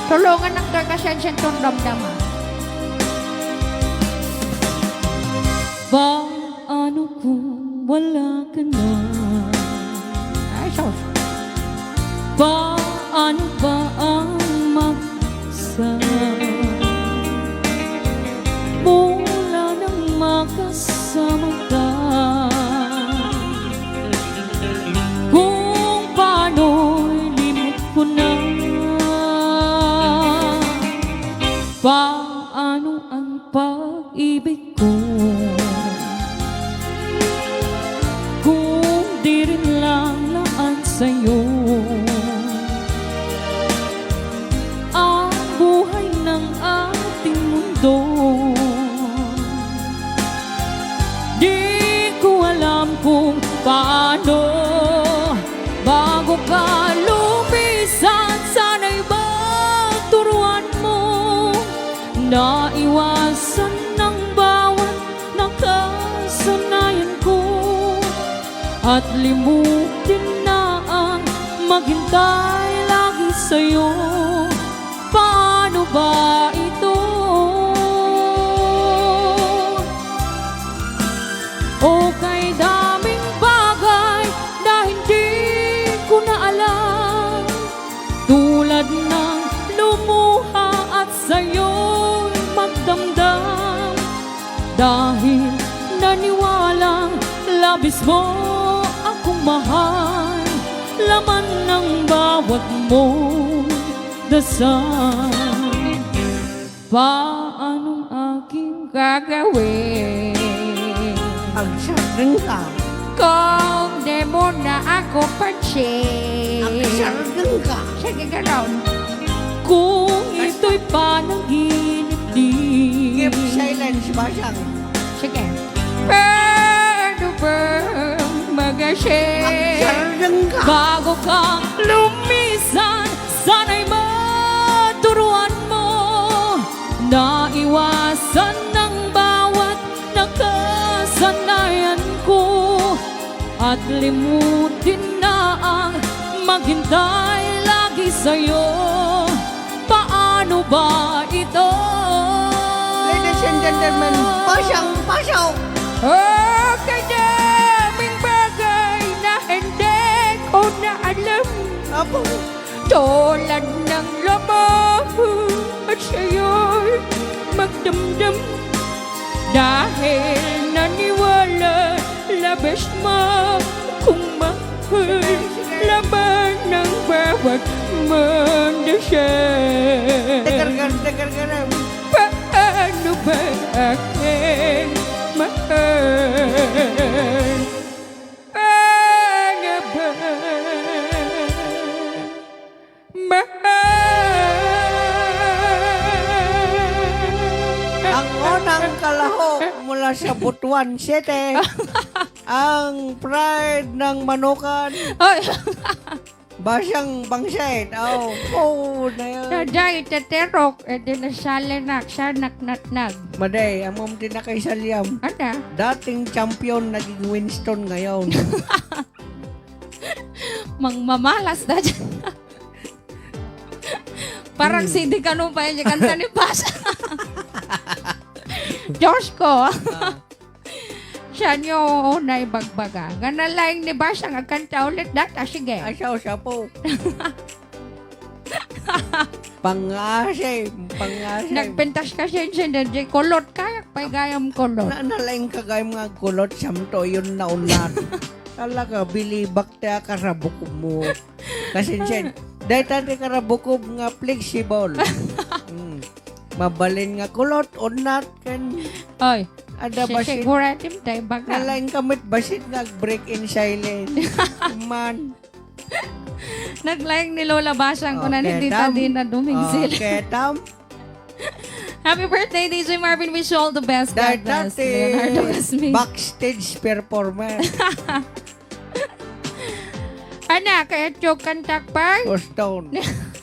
Tulungan ng to kasi ang sentong damdama. Ba Ano kung wala ka na? Ay, sus. Paano ba ang mag-isa mula nang makasama ka? Kung paano'y limot ko na, paano ang pag-ibig ko, kung di rin lang laan sa'yo ang buhay ng ating mundo. Di ko alam kung paano bago ka lumisan, sana'y ba turuan mo naiwasan ng bawat nakasanayan ko at limutin na ang maghintay lagi sa'yo. Paano ba ito? O kay daming bagay Dahil naniwalang labis mo akong mahal, laman ng bawat mong dasal. Paanong aking gagawin? Agsardeng ka. Kung di mo na ako pansin. Agsardeng ka. Sige, ganon. Kung ito'y panaginip din. Keep silence, Basang. Sige. Paano bang mag-asing? Agsardeng ka. Bago kang lumisan, sana'y maturuan mo. Naiwasan ng bawat nakasanayan ko. At limutin na ang maghintay lagi sa'yo. Paano ba ito? Ladies and gentlemen, Basang, Basang! Oh, kadaming bagay na hindi ko na alam. Apo. Tulad ng loob at sa'yo'y magdamdam. Dahil naniwala, labis mo kung mahal, laman ng bawat mandasal. Tekarkan, tekarkan. Paano ba aking mahal? Paano ba? Ang unang kalahok mula sa Butuan City, ang pride ng Manukan, Ay! Basang Bangsit. Oh, oh, na yan. Saday, teterok, e di nasalinak, siya naknatnag. Maday, amom di na kay Saliam. Ada? Dating champion, naging Winston ngayon. Mangmamalas na dyan. Parang Hmm. C D kano pa yan, yung kanta ni Bas. Diyos ko. Ah. Siya niyo, oo, naibagbaga. Nga nalaing ni Bas ang agkanta ulit, data, sige. Ay, siya, siya po. Pangasim, pangasim. Nagpintas ka, Sensei, na di kulot ka, pay gayam kulot. Na, nalaing ka gayam nga kulot, samto, yun na ulat. Talaga, bilibak ti a karabukob mo. Kasinsin, dayta ti karabukob nga flexible. Mm. Mabalin nga kulot, unat, kan Oy, ada si basit. Siguratim tayo baga. Nalaing ka met basit nga break in silence. Man. Naglaing ni Lola Basang ko na ni Okay, Tita tam. Dina Dumingsil. Okay, tam. Happy birthday, D J Marvin. Wish you all the best. God Dahil bless. Dati, Leonardo Casmi. Backstage performer. Ana, kaya tiyog kantak pay? Boston.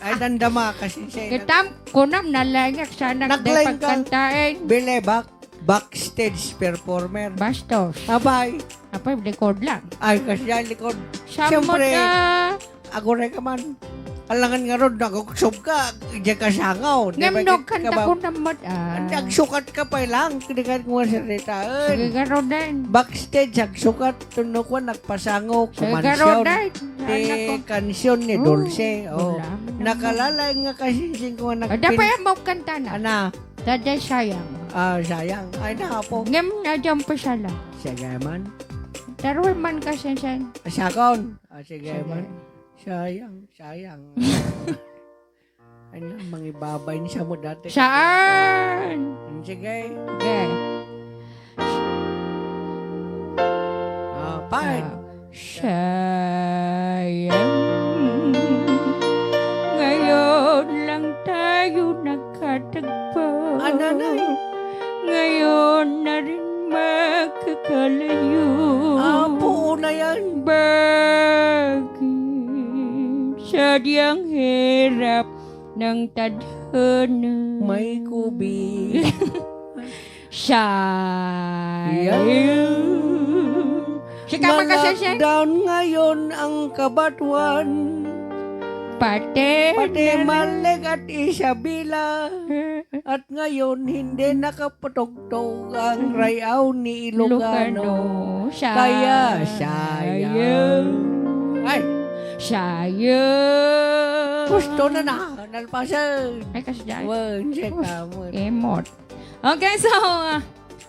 Ay, dandama, kasi siya. Kitam, kunam, nalangak, sana Naglaing ka. Pagkantain. Bilebak, backstage performer. Bastos. Abay. Apay, likod lang. Ay, kasi siya likod. Samot Siyempre, na. Aguray ka man. Alangan nga rod, naguksob ka, di ka sangaw. Di ba Ngem no, kit-, kanta kabab-, ko naman, ah. Andi, agsukat ka pa lang, kinikan ko nga sarita, eh. Sige, ka, Roden. Backstage, agsukat, tuno ko, nagpasangaw, Sige, ka, kumansyon. Roden. Ti Anak ko. Kansyon ni Oo, Dulce, oh. Wala. Nakalalaing nga kasinsing ko nga Ada nagpin- pa yan, mao kanta na. Ana? Dada, sayang. Ah, sayang. Ay, nakapo. Ngem, na dyan pa siya lang. Sige man. Tarul man ka, Sensen. Sakon. Ah, sige Sige. Man. Sayang, sayang. Ay na, mangibabay ni Samu dati. Saan? Hmm, sige. Sige. Ah, fine. Ah, sayang. Ngayon lang tayo nagkatagpo. Ananay? Ngayon na rin magkakalayo. Apo na yan. Bakit sadyang hirap ng tadhana? May kubi. Sayang. Yan. Si Kama Kasese? Lockdown ngayon ang kabatuan. Pati Pati na Malik at Isabela. At ngayon, hindi nakapatugtog ang rayaw ni Ilocano. Ilocano. Kaya sayang. Sayang. Ay. Sayang. Gusto na na. Nalpasan. Ay, kasi dyan. Wan, siya Uy, ka mo. Emot. Okay, so, uh,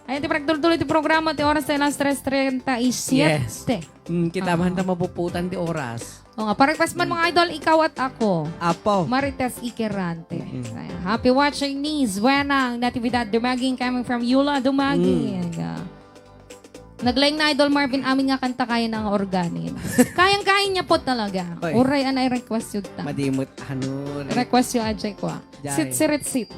Ayan, ti pagtultuloy ti programa, ti oras tayo alas tres treinta y siete. Yes. Mm, kita man ta mapuputan ti oras. O nga, pa-request man, mga idol, Ikaw at Ako. Apo. Marites Ikerante. Mm. Ayan. Happy watching ni Zuenang Natividad Dumaging, coming from Yula Dumaging. Mm. Ah. Naglaing na, Idol Marvin, amin nga kanta kaya na nga organin. Kayang-kaya niya po talaga. Oy. Uray, anay request yun ta. Madimot, ano, re- Request yun, Ajay, kwa. Jay. Sit, sirit, sit.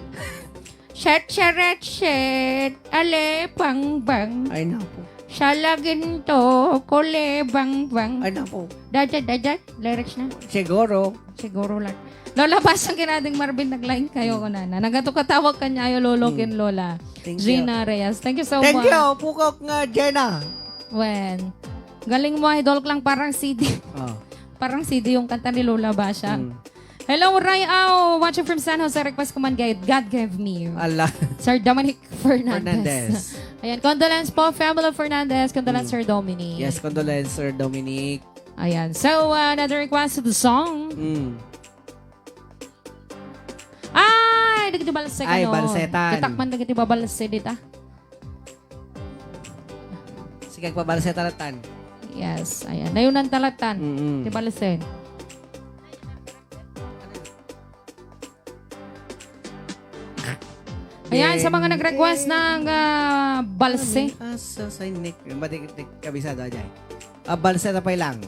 Shet, sheret, shet. Ale, bang, bang. Ay, naku. Salagin to, kole, bang, bang. Ay, naku. Dada, dada. Lyrics na. Siguro. Siguro lang. Lola, basang kinading Marvin, naglaing kayo, kunana. Nagatukatawag kanya ayo, Lolo, ken Lola. Thank you. Gina Reyes. Thank you so much. Thank you, pukok nga Jenna. Wen. Galing mo, idol, lang parang C D. Oh. Parang C D yung kanta ni Lola Basha. Mm. Hello, Ray Au. Watching from San Jose. Request ko man, God, God Gave Me You. Ala. Sir Dominic Fernandez. Fernandez. Ayan, condolence po, family of Fernandez. Condolence, Sir Dominic. Yes, condolence, Sir Dominic. Ayan. So, uh, another request to the song. Mm. Ay, dagiti balse. Ay, kano. Balsetan. Ditak man dagiti babalse dita. Sige, agpabalse talatan. Yes, ayan. Nayunan talatan. Mm-mm. Ti balse. Ayan, sa mga nag-request ng, ah, balse. Asa sa inik? Madi-, di-, kabisado, Ajay. Ah, balse na pay lang.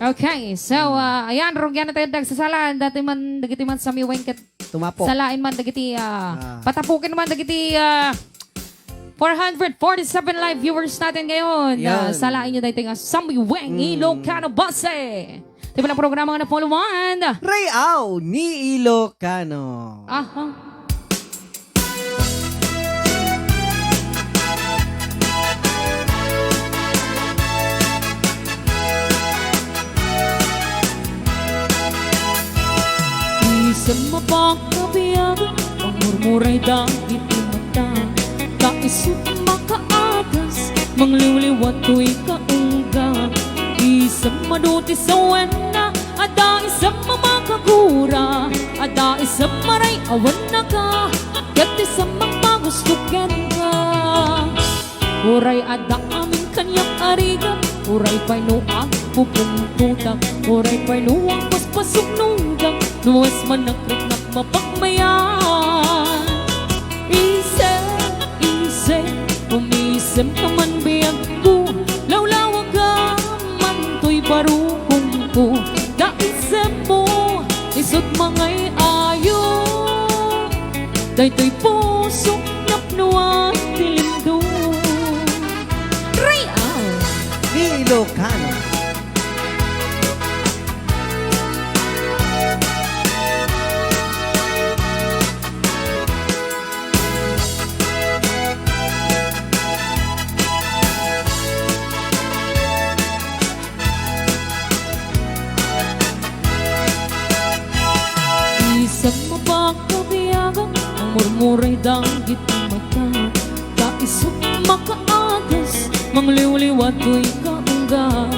Okay, so, ah, ayan, rugyan na tayo dagsasala. Dati man, dagiti man sa miweng ket Tumapo. Salain man dagiti, ah, patapukin man dagiti, ah, four hundred forty-seven live viewers natin ngayon. Ah, yan. Salain nyo daytoy nga Sammy Weng Ilocano Base. Ti pala programa nga napuluan. Ray Au ni Ilocano. Aha. Isem a pagkabiag, mangmurmuray dagiti mata, ta isut makaadas, mangliwliwa toy kaungga. Isem adu ti sawenna, adda isem a makagura, adda isem a ray-awanna ka, ket isem a pagusto kenka. Uray adda amin kaniak a rigat, uray pay no agpupungtotak, uray pay no agpaspasuknodak, no asmanakreknak mapagmayat. Isem, isem, umisemka man biagko, lawlawagam man toy barukongko, ta isemmo, isut mangay-ayo. Daytoy pusok napnoan ti lindong. Real! Ni Ilocano. Isem a pagkabiagan, mangmurmuray dagiti mata, ta isut makaadas, mangliwliwa toy kaungga.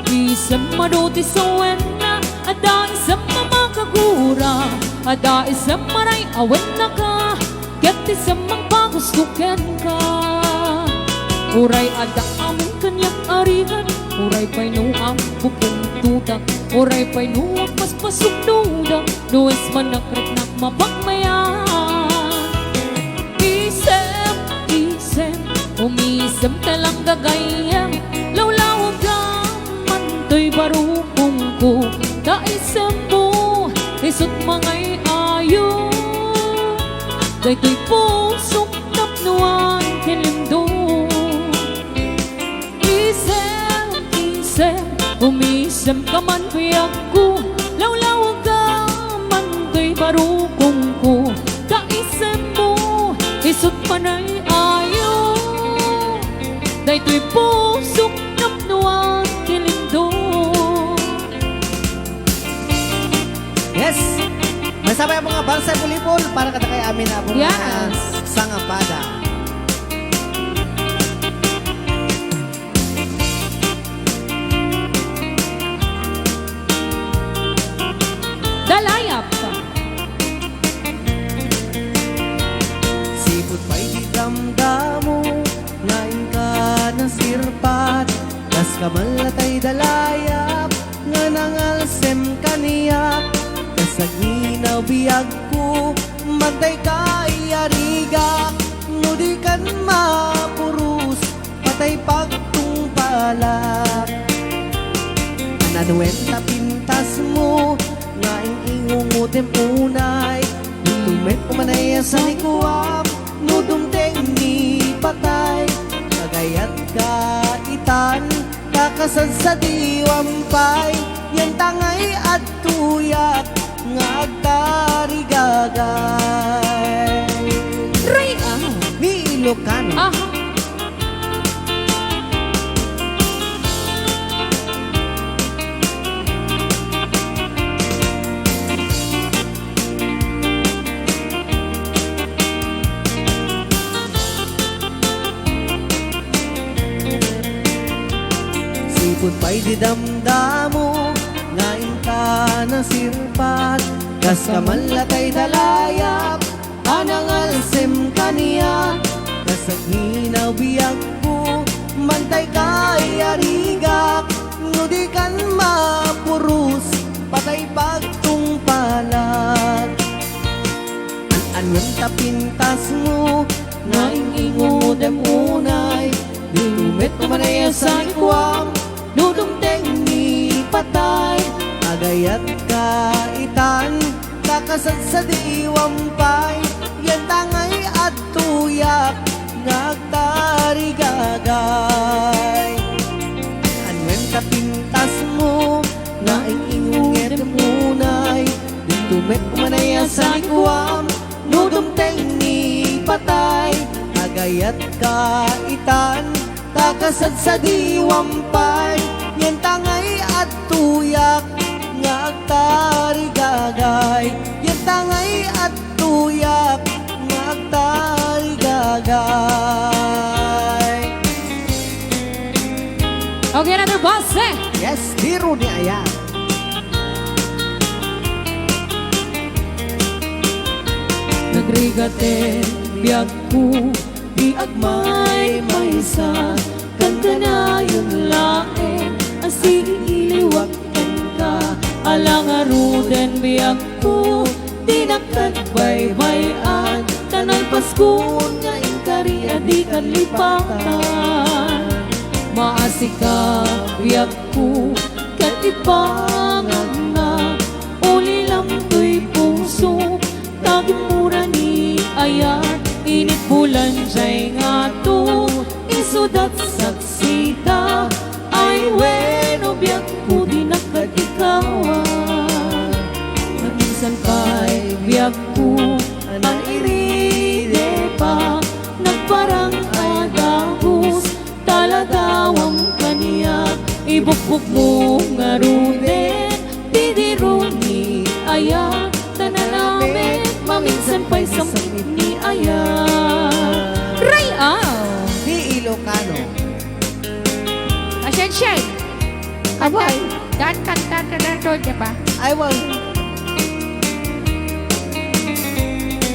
Isem adu ti sawenna, adda isem a makagura, adda isem a ray-awanna ka, ket ti semmang pagusto kenka. Uray adda amin kaniak a rigat, uray pay no agpupungtodak, uray pay no agpaspasuknodak, no asmanakreknak mapagmayat. Isem, isem, umisemka lang gagayyem, lawlawagam man toy barukongko, ta isemmo, isut mangay-ayo. Daytoy pusok napnoan ti lindong. Isem, isem, umisemka man biagko, lawlawagam man toy barukongko, ta isemmo, isut mangay-ayo. Daytoy pusok napnoan ti lindong. Yes! May sabay a mga balse bulibol para kadakay amin a mga Yes. sangapada. Dalayap. Sipud pay ti damdamo, Kamallatay da layap nga nangalsem kaniak, kas aginaw biagko, mantay kaiyarigak, no dikan mapuros, patay pagtungpalak. Ananuen ta pintasmo, nga ing-ingungotem unay, tumet umanay a sanikuam, no dumteng ni patay, kagayatka itan, ta kasadsadiwam pay, yan tangay adtoyak nga agtarigagay. Ray, ah. Ni Ilocano. Aha. Sipud pay di damdamo nga inta nasirpat, kas kamallatay da layap a nangalsem kaniak, kas aginaw biagko, mantay kaiyarigak, no dikan mapuros, patay pagtungpalak. An-anuen ta pintasmo, nga ing-ingungotem unay, di met umanay a sanikuam, no dumteng ni patay, agayatka itan, ta kasadsadiwam pay, yan tangay adtoyak nga agtarigagay. Anuen ta pintasmo, nga ing-ingungotem unay, dito met umanay a sanikuam, no dumteng ni patay, agayatka itan, ta kasadsadiwam pay, yan tangay adtoyak nga agtarigagay, yan tangay adtoyak nga agtarigagay. Okay, another boss, eh. Yes, di Ronnie aya. Nagrigat ti biagko, di agmaymaysa, kankanayon laeng a sigi-iliwak kenka. Ala ngaruden biagko, dinak agbaybay-an, ta nalpaskon nga inkari a dikan lipatan. Maasika biagko, ket ipangagna, ulilam toy puso, ta gimmura ni ayat, init bulan jay ngato, isudat saksita, ay wenno biagko, dinak agikawat. Naminsan pay biagko, a nairidepa, nagparang a dagus, taladawam kaniak, ibukbukmo ngaruden, ti di Ronnie aya, ta nanamit, maminsan pay sam-it ni aya. Ray, ah. Di Ilocano. Asensya. Abay. Kan-, kan-, kanta, kanta, kanta, di ba? I will.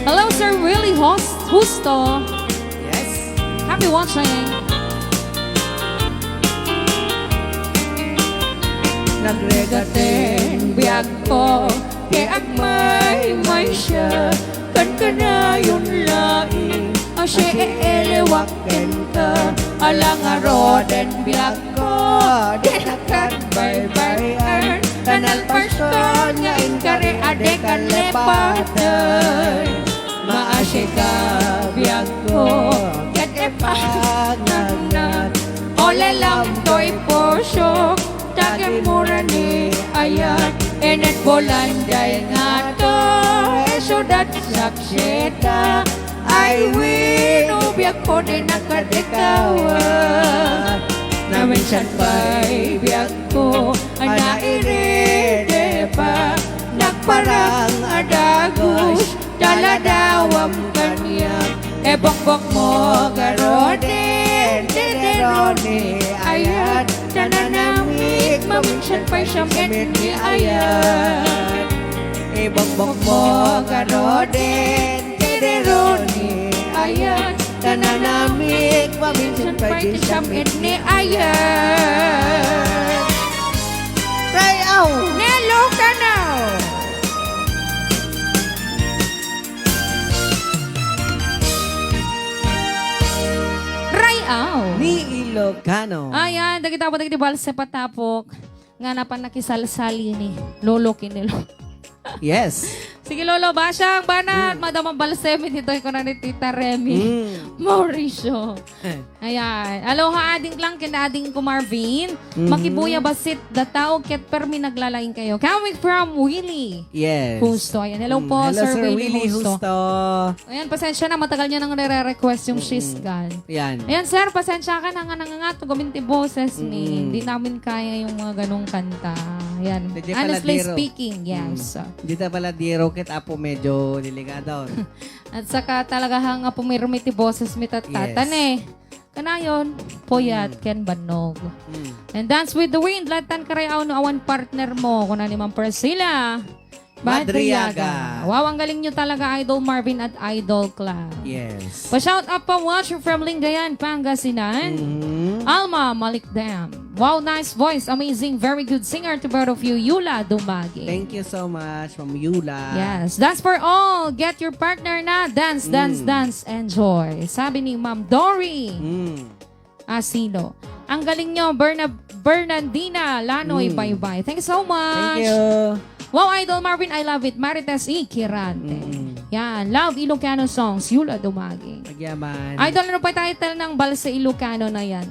Hello, Sir Willie Hos-, Husto. Yes. Happy watching. Nagrigat ti biagko, ket agmaymaysa, kankanayon laeng a sigi-iliwak kenka. Ala ngaruden biagko, dinak agbaybay-an, ta nalpaskon nga inkari a dikan lipatan. Maasika biagko, ket ipangagnak, ulilam toy puso, ta gimmura ni ayat, init bulan jay ngato, isudat saksita, ay wenno biagko, dinak agikawat. Naminsan pay biagko, a nairidepa, nagparang a dagus, taladawam kaniak, ibukbukmo ngaruden, ti di Ronnie ayat, ta nanamit, maminsan pay sam-it ni ayat. Ibukbukmo ngaruden, ti di Ronnie ayat, ta nanamit, maminsan Party Champ Edne, ayan. Ray Au. Nelo Cano. Ray Au. Ni Ilocano. Ayan, dagita po, dagiti balse patapok. Nga napan nakisalsali ni Lolo Kinilo. Yes. Sige, Lolo, basyang banat, Mm. madamang balsemi ditoy, kuna ni Tita Remy. Mm. Mauricio. Ayan. Aloha, ading lang, ken ading ko Marvin. Mhm. Makibuya basit, datao, ket permi naglalaing kayo. Coming from Willie Yes. Husto. Ayan. Hello Mm. po, Hello, Sir Sir Willie Willie Husto. Husto. Ayan, pasensya na, matagal niya nang nire-request yung Mm-mm. She's Gone. Yan. Ayan, sir, pasensya ka na nga nangangato gamin ti boses mi. Mm. Hindi namin kaya yung mga ganong kanta. Yan. Di, di pala Honestly diro. Speaking, Mm. yes. Di ta pala diro ket apo medyo delikado. At saka talaga ha nga pumirmi ti boses mi tat-, Yes. tatan eh. Kanayon, puyat, Mm. ken bannog. Mm. And Dance with the Wind, latan karay aw no awan partner mo, kuna ni Ma'am Priscilla. Madriaga. Madriaga. Wow, ang galing nyo talaga, Idol Marvin at Idol Cla. Yes. Pa-shout out pa, watching from Lingayen, Pangasinan. Mhm. Alma Malikdam. Wow, nice voice. Amazing. Very good singer to both of you. Yula Dumagi. Thank you so much, Ma'am Yula. Yes. Dance for all. Get your partner na. Dance, dance, Mm. dance. Enjoy. Sabi ni Ma'am Dory. Mm. Asino. Ang galing nyo, Berna-, Bernardina Lanoy Mm. Baybay. Thank you so much. Thank you. Wow, Idol Marvin, I love it. Marites E. Kirante. Mm. Yan. Love Ilocano songs. Yula Dumagi. Agyaman. Idol, ano pa title ng Balse Ilocano na yan?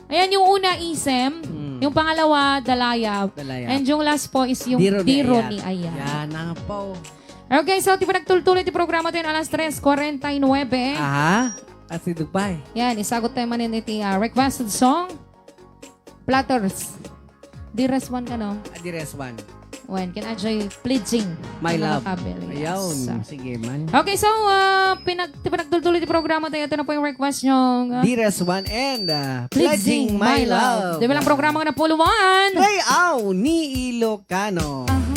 Ayan, yung una, Isem. Mm. Yung pangalawa, Dalayap. Dalayap. And yung last po is yung Diro ni Diro Ayat. Ni Ayat. Yan, ang po. Okay, so, ti panagtultuloy ti programa tayo alas tres cuarenta y nueve. Aha. At si Dubai. Yan, isagot tayo manen iti, ah, requested song. Platters. Dires one ka, no? Ah, Dires one. Wen, ken Ajoy Pledging. My Ano love. Nakabili? Yes. Ayaw. Sige man. Okay, so, ah, pinag-, ti panagtultuloy ti programa tayo. Ito na po yung request nyo. Ah, Dires one and, ah, Pledging Pledging My My Love. Love. Di ba lang programa nga napuluan? Play out ni Ilocano. Aha.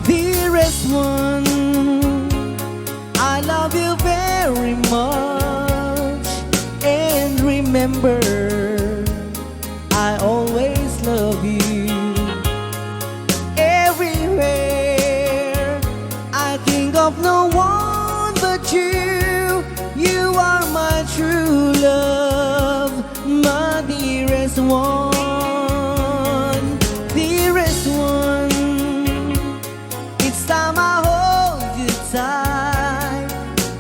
Dearest one, I love you very much. And remember, I always love you. Everywhere I think of no one but you. You are my true love, my dearest one. Dearest one, each time I hold you tight,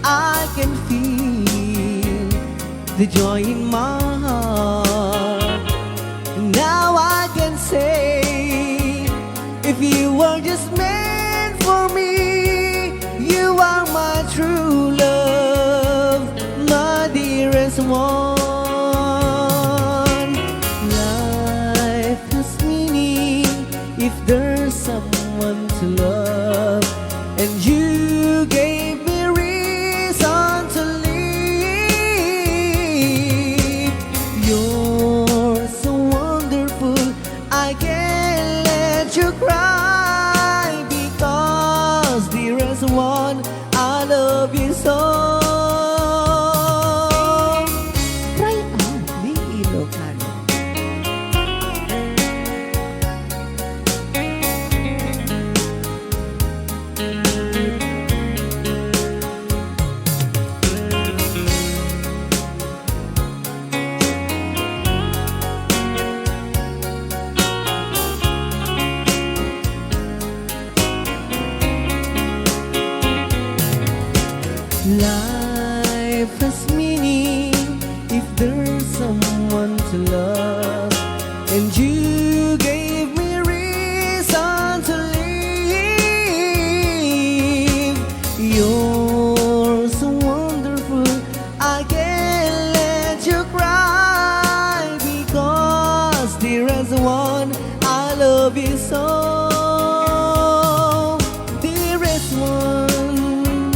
I can feel the joy in my heart. Now I can say, if you were just meant for me, you are my true love, my dearest one. Life has meaning if there's someone to love, and you gave me reason to live. You're so wonderful, I can't let you cry, because, dearest one, I love you so. Cry out ni Ilocano. Life has meaning if there's someone to love, and you gave me reason to live. You're so wonderful, I can't let you cry, because, dearest one, I love you so. Dearest one,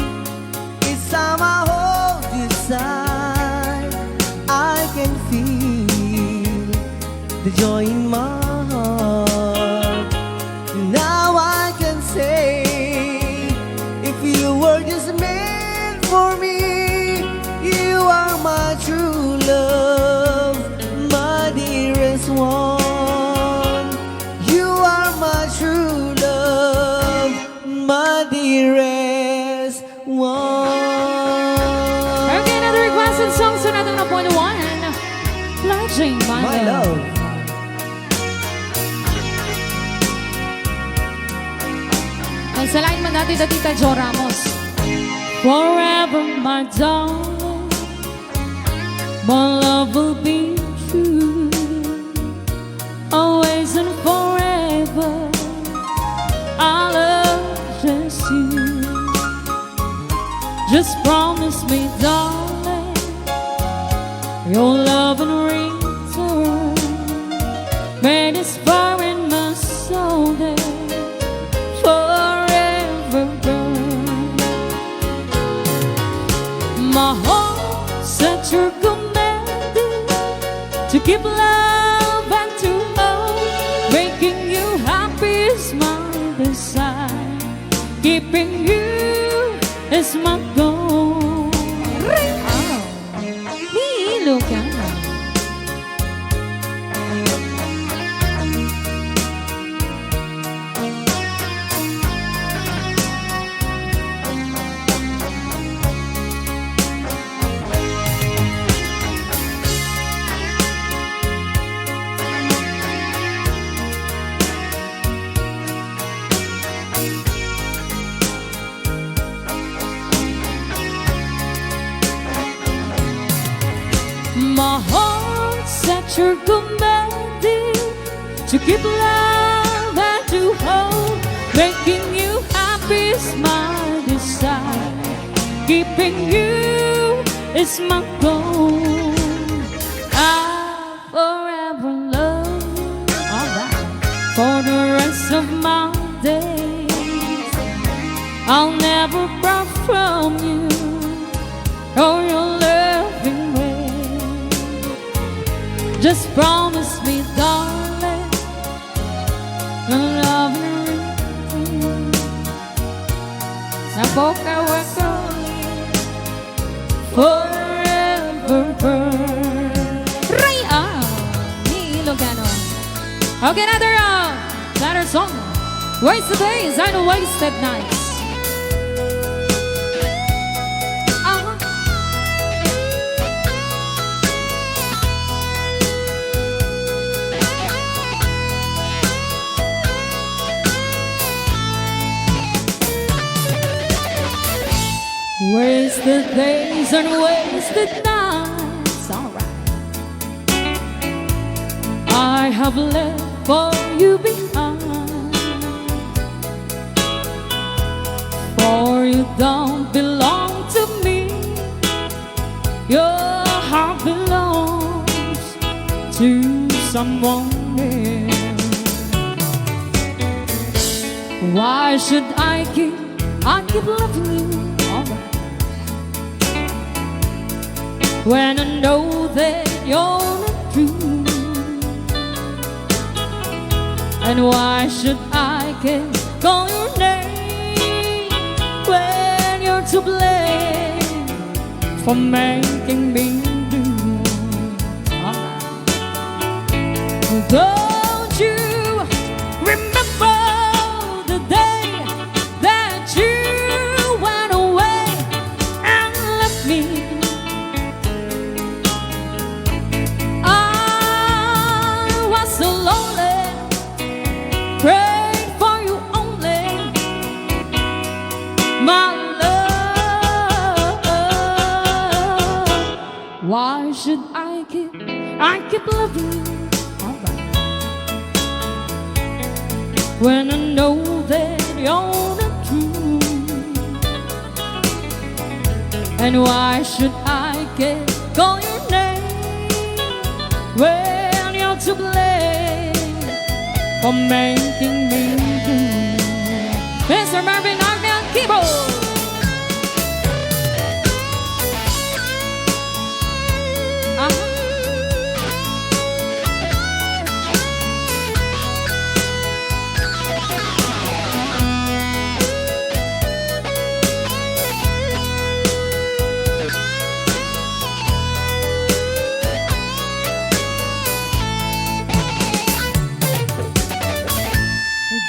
each time I hold you tight, Jane, my love. Ay, sa lain man natin, Tita Jo Ramos. Forever, my darling, my love will be true. Always and forever, I love just you. Just promise me, darling, your love in return. May this fire in my soul that forever burn. My heart set your commanding to keep love and to hold. Making you happy is my desire. Keeping you is my goal. Wow. Ni Ilocano. My heart set your commanding to keep love and to hold. Making you happy is my desire. Keeping you is my goal. I forever love you. All right. For the rest of my days, I'll never part from you or your loving ways. Just promise me, darling, your loving ways. Sa boka wako. Forever burn. Ray-a ni Ilocano. Okay, another, uh, another song. Waste the days and wasted nights. Uh-huh. Wasted days and wasted nights. All right. I have left for you behind. For you don't belong to me. Your heart belongs to someone else. Why should I keep I keep loving you, alright, when I know that you're not true? And why should I care, call your name when you're to blame for making me do? Alright. Don't you remember the day that you went away and left me? I was so lonely, prayed for you only, my love. Why should I keep, I keep loving you? Alright. When I know that you're not true. And why should I care, call your name when you're to blame for making me do? Mister Marvin Agnew on keyboard. Ah.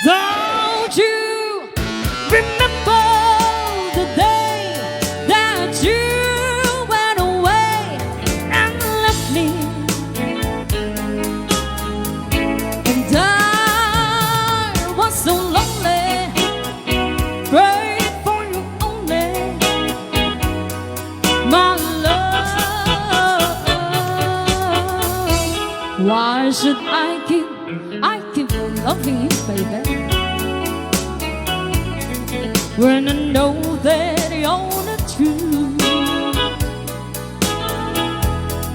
Don't you remember Why should I keep, I keep loving you, baby? When I know that you're not true.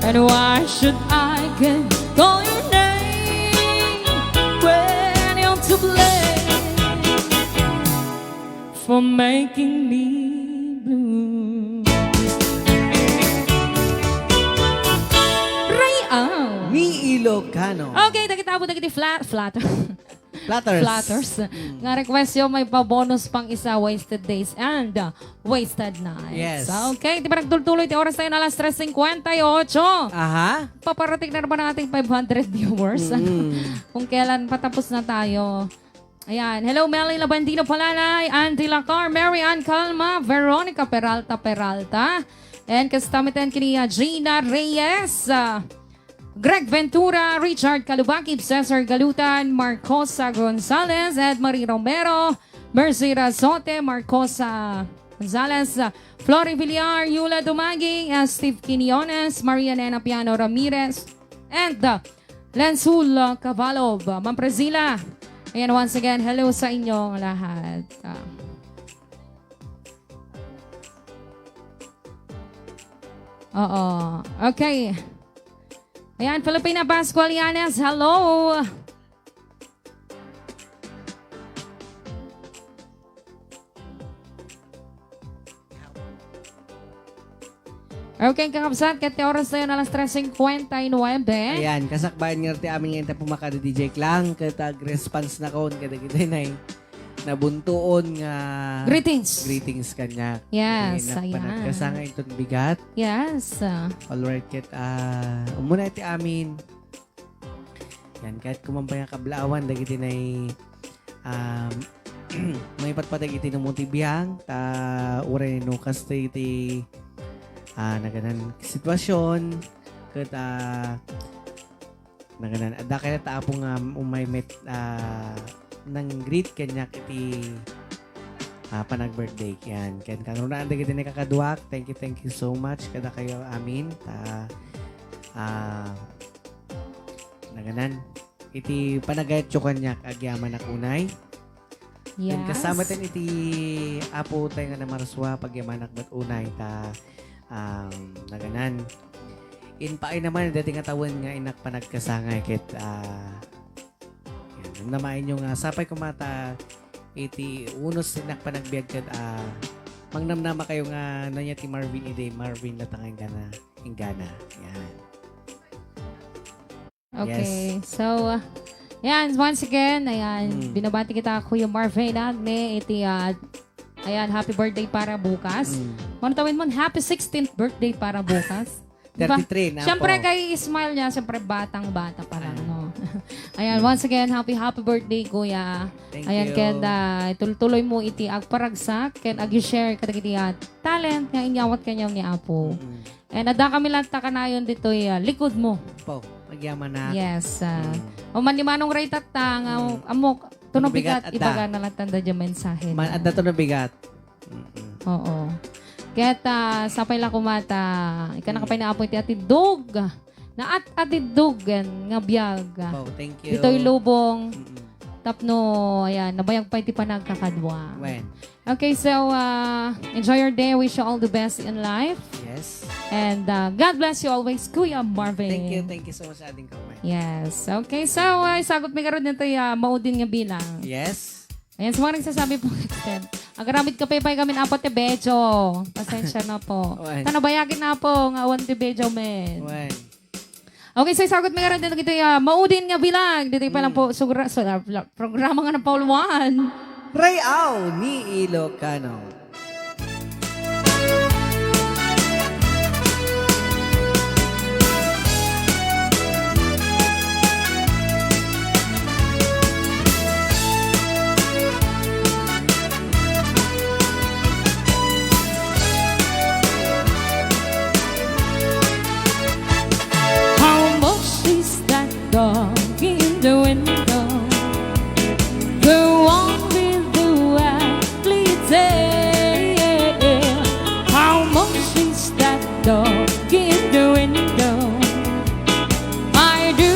And why should I keep calling your name when you're to blame for making me blue? Ray Al. Ni Ilocano. Okay, dagita po dagiti flat, flatter. Flatters. Flatters. Mm. Nga request yo, may pa-bonus pang isa, wasted days and, uh, wasted nights. Yes. Okay, di ba nagtultuloy ti oras tayo na alas tres cincuenta y ocho? Aha. Paparating na naman ang ating five hundred viewers. Mm. Kung kailan patapos na tayo. Ayan. Hello, Melly Labandino Palalay, Andy Lacar, Mary Ann Calma, Veronica Peralta Peralta, and kastamiten kini, uh, Gina Reyes, uh, Greg Ventura, Richard Calubakib, Cesar Galutan, Marcosa Gonzalez, Ed Marie Romero, Mercy Razote, Marcosa Gonzalez, uh, Flory Villar, Yula Dumaging, uh, Steve Quinones, Maria Nena Piano Ramirez, and, uh, Lensul, uh, Cavalov, uh, Ma'am Priscilla. Ayan, once again, hello sa inyong lahat. Ah. Oo. Okay. Ayan, Filipina Pascual Yanes, hello. Okay, kakabsat, ket ti oras tayo na alas tres cincuenta y nueve. Ayan, kasakbayan nga ti amin nga inta pumakada D J Klang, ket ag-response na kon, kada kita nay nabuntuon nga Greetings. Greetings kanya. Yes, ayan. Panagkasanga inton bigat. Yes. All right, ket, ah, umuna iti amin. Yan, kahit kumampay nga kablaawan, dagiti nay, um, maipat pa dagiti namo ti biang, ta uray no kastoy iti, ah, naganan sitwasyon, ket, ah, naganan, adda kayat ta Apo nga umay met, ah, nang greet kaniak iti, ah, panag-birthday. Yan, ken kangrunaan dagiti nakakaduak, thank you, thank you so much kadakayo amin. Ta, ah, Naganan. Iti panagayatyo kaniak, agyamanak unay. Ken Yes. kasama ten iti Apo tayo nga namarsua, pagyamanak met unay ta, um, naganan. Impaay naman dati nga tawen nga inak panagkasangay ket, ah, yan, namnamaenyo nga sapay koma ta iti unos inak panagbiag ket, ah, mangnamnama kayo nga nanya ti Marvin idi Marvin latta nga inggana, inggana. Yan. Okay. Yes. So, uh, yan, once again, ayan, Mm. binabati kita, Kuya Marvin Agne, iti, uh, ayan, happy birthday para bukas. Mm. Mano tawin mo, happy sixteenth birthday para bukas. Diba? Thirty-three na Siyempre, po. Kay smile niya, siyempre, batang-bata pa lang, Ayan. no? Ayan, Mm. once again, happy, happy birthday, Kuya. Thank Ayan, you. Ken, uh, tultuloy mo iti agparagsak, ken ag-share kadagiti, uh, talent nga inyawat kaniam ni Apo. Mm. And adda kami latta kanayon ditoy, ah, likod mo. Po, agyamanak. Yes, ah. Mm. O man ni Manong Ray Tatta, nga, Mm. ammok, tuno Tuno bigat, bigat, adda. Ibaga na latta da dyan mensahe Man, na. Adda tuno bigat. Mm-mm. Oo. Ket, ah, sapay la koma ta, ika Mm. nakapay na Apo iti atiddog. Naat-atiddog nga biag. Po, thank you. Ditoy lubong. Mm-mm. Tapno, ayan, nabayag pa iti panagkakadua. Wen. Okay, so, uh, enjoy your day. Wish you all the best in life. Yes. And, uh, God bless you always, Kuya Marvin. Thank you, thank you so much, Ading Kauman. Yes. Okay, so, uh, isagot mi garud nito, uh, maudin nga bilang. Yes. Ayan, sa mga nagsasabi po, Ted, agaramid ka pa kami apat ti bejo. Pasensya na po. Wen. Tanabayagin na po, nga awan ti bejo, men. Wen. Okay, so isagot mi nga dito, ah, maudin nga bilang. Dito pa lang Mm. po, sugra-, su-, ah, bla-, programa nga ng Paul Juan. Rayaw ni Ilocano. How much is that dog in the window? The one with the ugly tail. How much is that dog in the window? I do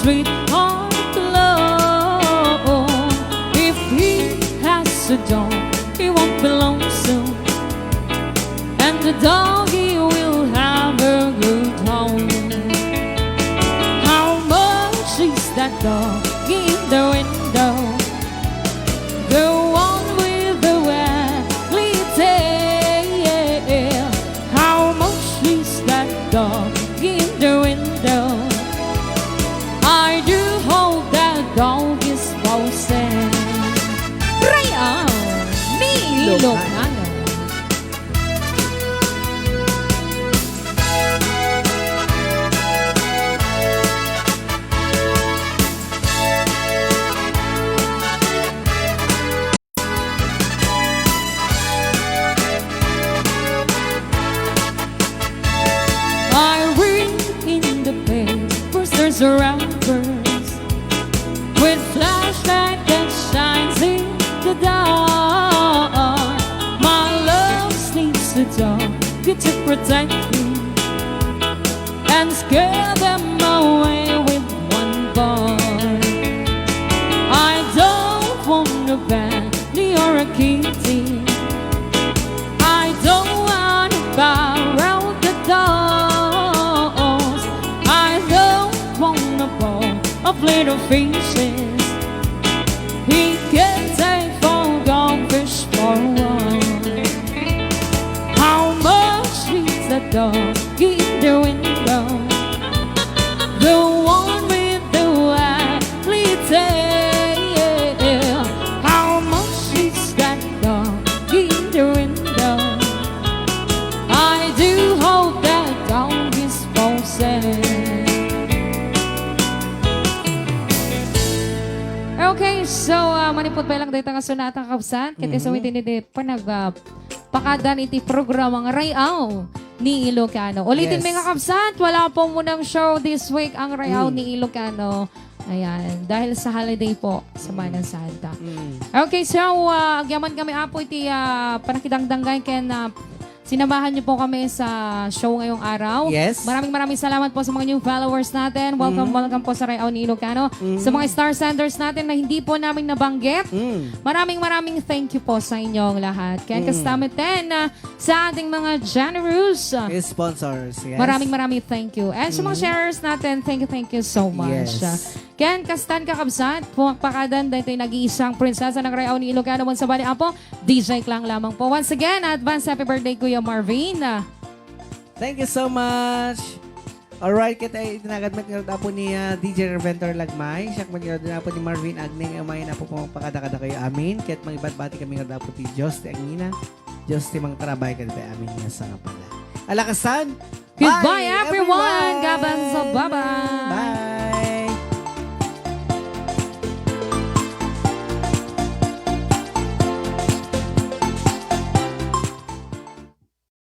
Sweetheart alone. If he has a dog, he won't be lonesome. And the doggy will have a good home. How much is that doggy in the window? The one with the waggly tail. How much is that dog in the window? I do hope that dog is for sale. Rayaw ni Ilocano. I read in the papers there's a robbers with flashlight that shines in the dark. My love needs a dog to protect me and scare them away with one bark. I don't want a Bentley or a kitty. I don't want to borrow the dolls. I don't want a bowl of little fishes. He can take four goldfish for one. How much is a doggy in the window? The one with the waggly tail. How much is that doggy in the window? I do hope that dog is for sale. Okay, so, ah, manipud pay lang dayta nga sonata, kakabsat. Ket isu Mhm. iti panag, ah, pakadan iti programang Rayaw ni Ilocano. Ulitin mi Yes. nga, kabsat, wala po munang show this week ang Rayaw Mm. ni Ilocano. Ayan, dahil sa holiday po, Semana Mm. Santa. Mm. Okay, so, ah, agyaman kami, Apo, iti, ah, panakidangdanggay ken, ah, sinamahan niyo po kami sa show ngayong araw. Yes. Maraming, maraming salamat po sa mga new followers natin. Welcome, Mm. welcome po sa Rayaw ni Ilocano. Mm. Sa mga star senders natin na hindi po namin nabanggit, Mm. maraming, maraming thank you po sa inyong lahat. Ken Mm. kastamit din, ah, sa ating mga generous, ah, Sponsors, yes. maraming, maraming thank you. And sa mga Mm. sharers natin, thank you, thank you so much. Yes. Ken kastan, kakabsat, pumagpakadan daytoy nag-iisang prinsesa ng Rayaw ni Ilocano, man sabali, Apo, D J Klang lamang po. Once again, advance happy birthday, Kuya Marvin. Thank you so much. Alright, ket ay itinagan met ngarud, Apo, ni, ah, D J Reventor Lagmay. Siak met ngarud, Apo, ni Marvin Agne, nga umayen, Apo, pumagpakada kadakayo amin. Ket mangibatbati kami ngarud, Apo, ti Dios ti angina, Dios ti mangtarabay kadatayo amin nga sangapala. Ala kastan. Goodbye, Bye, everyone. everyone. God bless. Bye-bye. Bye.